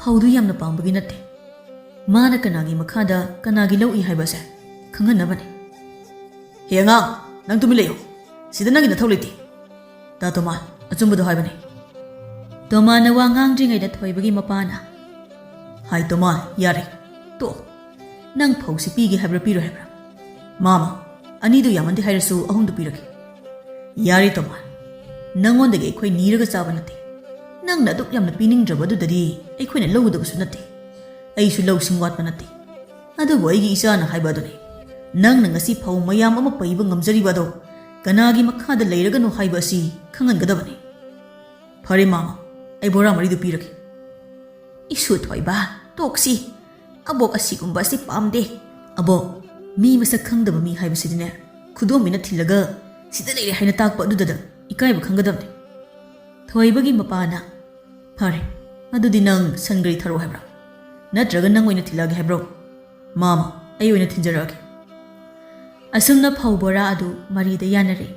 ꯐꯧꯗꯨ ꯌꯥꯝꯅ ꯄꯥꯝꯕꯒꯤ ꯅꯠꯇꯦ꯫ ꯃꯥꯅ ꯀꯅꯥꯒꯤ ꯃꯈꯥꯗ ꯀꯅꯥꯒꯤ ꯂꯧ ꯎꯏ ꯍꯥꯏꯕꯁꯦ ꯈꯪꯍꯟꯅꯕꯅꯤ꯫" "ꯍꯦ ꯑꯉꯥꯡ, ꯅꯪ ꯇꯨꯃꯤꯟ ꯂꯩꯌꯨ꯫ ꯁꯤꯗ ꯅꯪꯒꯤ ꯅꯊꯧ ꯂꯩꯇꯦ꯫ ꯇꯥ ꯇꯣꯃꯥ, ꯑꯆꯨꯝꯕꯗꯣ ꯍꯥꯏꯕꯅꯤ꯫" ꯇꯣꯃꯥꯅ ꯋꯥ ꯉꯥꯡꯗ꯭ꯔꯤꯉꯩꯗ ꯊꯣꯏꯕꯒꯤ ꯃꯄꯥꯅ, "ꯍꯥꯏ ꯇꯣꯃꯥ, ꯌꯥꯔꯦ, ꯇꯣꯛꯑꯣ꯫ ꯅꯪ ꯐꯧꯁꯤ ꯄꯤꯒꯦ ꯍꯥꯏꯕ꯭ꯔꯥ ꯄꯤꯔꯣꯏ ꯍꯥꯏꯕ꯭ꯔꯥ?" "ꯃꯥꯃ, ꯑꯅꯤꯗꯨ ꯌꯥꯝꯃꯟꯗꯦ ꯍꯥꯏꯔꯁꯨ ꯑꯍꯨꯝꯗꯨ ꯄꯤꯔꯒꯦ꯫" "ꯌꯥꯔꯦ ꯇꯣꯃꯥ, ꯅꯪꯉꯣꯟꯗꯒꯤ ꯑꯩꯈꯣꯏ ꯅꯤꯔꯒ ꯆꯥꯕ ꯅꯠꯇꯦ꯫ ꯅꯪꯅ ꯑꯗꯨꯛ ꯌꯥꯝꯅ ꯄꯤꯅꯤꯡꯗ꯭ꯔꯕ ꯑꯗꯨꯗꯗꯤ ꯑꯩꯈꯣꯏꯅ ꯂꯧꯒꯗꯕꯁꯨ ꯅꯠꯇꯦ꯫ ꯑꯩꯁꯨ ꯂꯧꯁꯤꯡ ꯋꯥꯠꯄ ꯅꯠꯇꯦ꯫ ꯑꯗꯨꯕꯨ ꯑꯩꯒꯤ ꯏꯆꯥꯅ ꯍꯥꯏꯕ ꯑꯗꯨꯅꯤ꯫ ꯅꯪꯅ ꯉꯁꯤ ꯐꯧ ꯃꯌꯥꯝ ꯑꯃ ꯄꯩꯕ ꯉꯝꯖꯔꯤꯕ ꯑꯗꯣ ꯀꯅꯥꯒꯤ ꯃꯈꯥꯗ ꯂꯩꯔꯒꯅꯣ ꯍꯥꯏꯕ ꯑꯁꯤ ꯈꯪꯍꯟꯒꯗꯕꯅꯤ꯫" "ꯐꯔꯦ ꯃꯥꯃ, ꯑꯩ ꯕꯣꯔꯥ ꯃꯔꯤꯗꯨ ꯄꯤꯔꯒꯦ꯫" "ꯏꯁꯨ ꯊꯣꯏꯕ, ꯇꯣꯛꯁꯤ꯫ ꯑꯕꯣꯛ ꯑꯁꯤꯒꯨꯝꯕ ꯑꯁꯤ ꯄꯥꯝꯗꯦ꯫ ꯑꯕꯣꯛ, ꯃꯤ ꯃꯁꯛ ꯈꯪꯗꯕ ꯃꯤ ꯍꯥꯏꯕꯁꯤꯗꯤꯅꯦ, ꯈꯨꯗꯣꯝꯕꯤꯅ ꯊꯤꯜꯂꯒ ꯁꯤꯗ ꯂꯩꯔꯦ ꯍꯥꯏꯅ ꯇꯥꯛꯄ ꯑꯗꯨꯗꯗ ꯏꯀꯥꯏꯕ ꯈꯪꯒꯗꯕꯅꯤ꯫" ꯊꯣꯏꯕꯒꯤ ꯃꯄꯥꯅ, "ꯐꯔꯦ, ꯑꯗꯨꯗꯤ ꯅꯪ ꯁꯟ ꯒꯥꯔꯤ ꯊꯥꯔꯛꯑꯣ ꯍꯥꯏꯕ꯭ꯔꯥ? ꯅꯠꯇ꯭ꯔꯒ ꯅꯪ ꯑꯣꯏꯅ ꯊꯤꯜꯂꯛꯑꯒꯦ ꯍꯥꯏꯕ꯭ꯔꯣ?" "ꯃꯥꯃ, ꯑꯩ ꯑꯣꯏꯅ ꯊꯤꯟꯖꯔꯛꯑꯒꯦ꯫" ꯑꯁꯨꯝꯅ ꯐꯧ ꯕꯣꯔꯥ ꯑꯗꯨ ꯃꯔꯤꯗ ꯌꯥꯅꯔꯦ꯫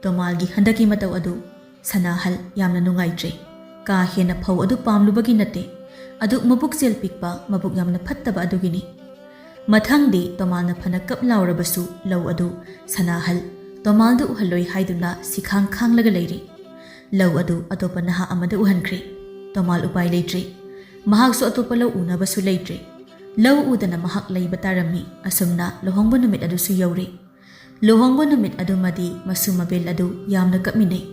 ꯇꯣꯃꯥꯜꯒꯤ ꯍꯟꯗꯛꯀꯤ ꯃꯇꯧ ꯑꯗꯨ ꯁꯅꯥꯍꯜ ꯌꯥꯝꯅ ꯅꯨꯡꯉꯥꯏꯇ꯭ꯔꯦ꯫ ꯀꯥ ꯍꯦꯟꯅ ꯐꯧ ꯑꯗꯨ ꯄꯥꯝꯂꯨꯕꯒꯤ ꯅꯠꯇꯦ, ꯑꯗꯨ ꯃꯕꯨꯛ ꯆꯦꯜ ꯄꯤꯛꯄ, ꯃꯕꯨꯛ ꯌꯥꯝꯅ ꯐꯠꯇꯕ ꯑꯗꯨꯒꯤꯅꯤ꯫ ꯃꯊꯪꯗꯤ ꯇꯣꯃꯥꯜꯅ ꯐꯅ ꯀꯞ ꯂꯥꯎꯔꯕꯁꯨ ꯂꯧ ꯑꯗꯨ ꯁꯅꯥꯍꯜ ꯇꯣꯃꯥꯜꯗ ꯎꯍꯜꯂꯣꯏ ꯍꯥꯏꯗꯨꯅ ꯁꯤꯈꯥꯡ ꯈꯥꯡꯂꯒ ꯂꯩꯔꯤ꯫ ꯂꯧ ꯑꯗꯨ ꯑꯇꯣꯞꯄ ꯅꯍꯥ ꯑꯃꯗ ꯎꯍꯟꯈ꯭ꯔꯦ꯫ ꯇꯣꯃꯥꯜ ꯎꯄꯥꯏ ꯂꯩꯇ꯭ꯔꯦ꯫ ꯃꯍꯥꯛꯁꯨ ꯑꯇꯣꯞꯄ ꯂꯧ ꯎꯅꯕꯁꯨ ꯂꯩꯇ꯭ꯔꯦ꯫ ꯂꯧ ꯎꯗꯅ ꯃꯍꯥꯛ ꯂꯩꯕ ꯇꯥꯔꯝꯃꯤ꯫ ꯑꯁꯨꯝꯅ ꯂꯨꯍꯣꯡꯕ ꯅꯨꯃꯤꯠ ꯑꯗꯨꯁꯨ ꯌꯧꯔꯦ꯫ ꯂꯨꯍꯣꯡꯕ ꯅꯨꯃꯤꯠ ꯑꯗꯨꯃꯗꯤ ꯃꯁꯨ ꯃꯕꯦꯜ ꯑꯗꯨ ꯌꯥꯝꯅ ꯀꯞꯃꯤꯟꯅꯩ꯫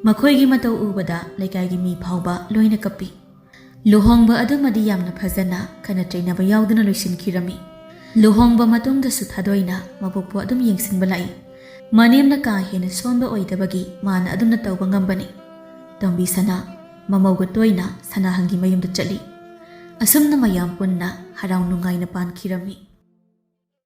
ꯃꯈꯣꯏꯒꯤ ꯃꯇꯧ ꯎꯕꯗ ꯂꯩꯀꯥꯏꯒꯤ ꯃꯤ ꯐꯥꯎꯕ ꯂꯣꯏꯅ ꯀꯞꯄꯤ꯫ ꯂꯨꯍꯣꯡꯕ ꯑꯗꯨꯃꯗꯤ ꯌꯥꯝꯅ ꯐꯖꯅ, ꯈꯠꯅ ꯆꯩꯅꯕ ꯌꯥꯎꯗꯅ ꯂꯣꯏꯁꯤꯟꯈꯤꯔꯝꯃꯤ꯫ ꯂꯨꯍꯣꯡꯕ ꯃꯇꯨꯡꯗꯁꯨ ꯊꯥꯗꯣꯏꯅ ꯃꯕꯣꯛꯄꯨ ꯑꯗꯨꯝ ꯌꯦꯡꯁꯤꯟꯕ ꯂꯥꯛꯏ꯫ ꯃꯅꯦꯝꯅ ꯀꯥ ꯍꯦꯟꯅ ꯁꯣꯟꯕ ꯑꯣꯏꯗꯕꯒꯤ ꯃꯥꯅ ꯑꯗꯨꯝꯅ ꯇꯧꯕ ꯉꯝꯕꯅꯤ꯫ ꯇꯣꯝꯕꯤ ꯁꯅꯥ ꯃꯃꯧꯒ ꯇꯣꯏꯅ ꯁꯅꯥꯍꯜꯒꯤ ꯃꯌꯨꯝꯗ ꯆꯠꯂꯤ꯫ ꯑꯁꯨꯝꯅ ꯃꯌꯥꯝ ꯄꯨꯟꯅ ꯍꯔꯥꯎ ꯅꯨꯡꯉꯥꯏꯅ ꯄꯥꯟꯈꯤꯔꯝꯃꯤ꯫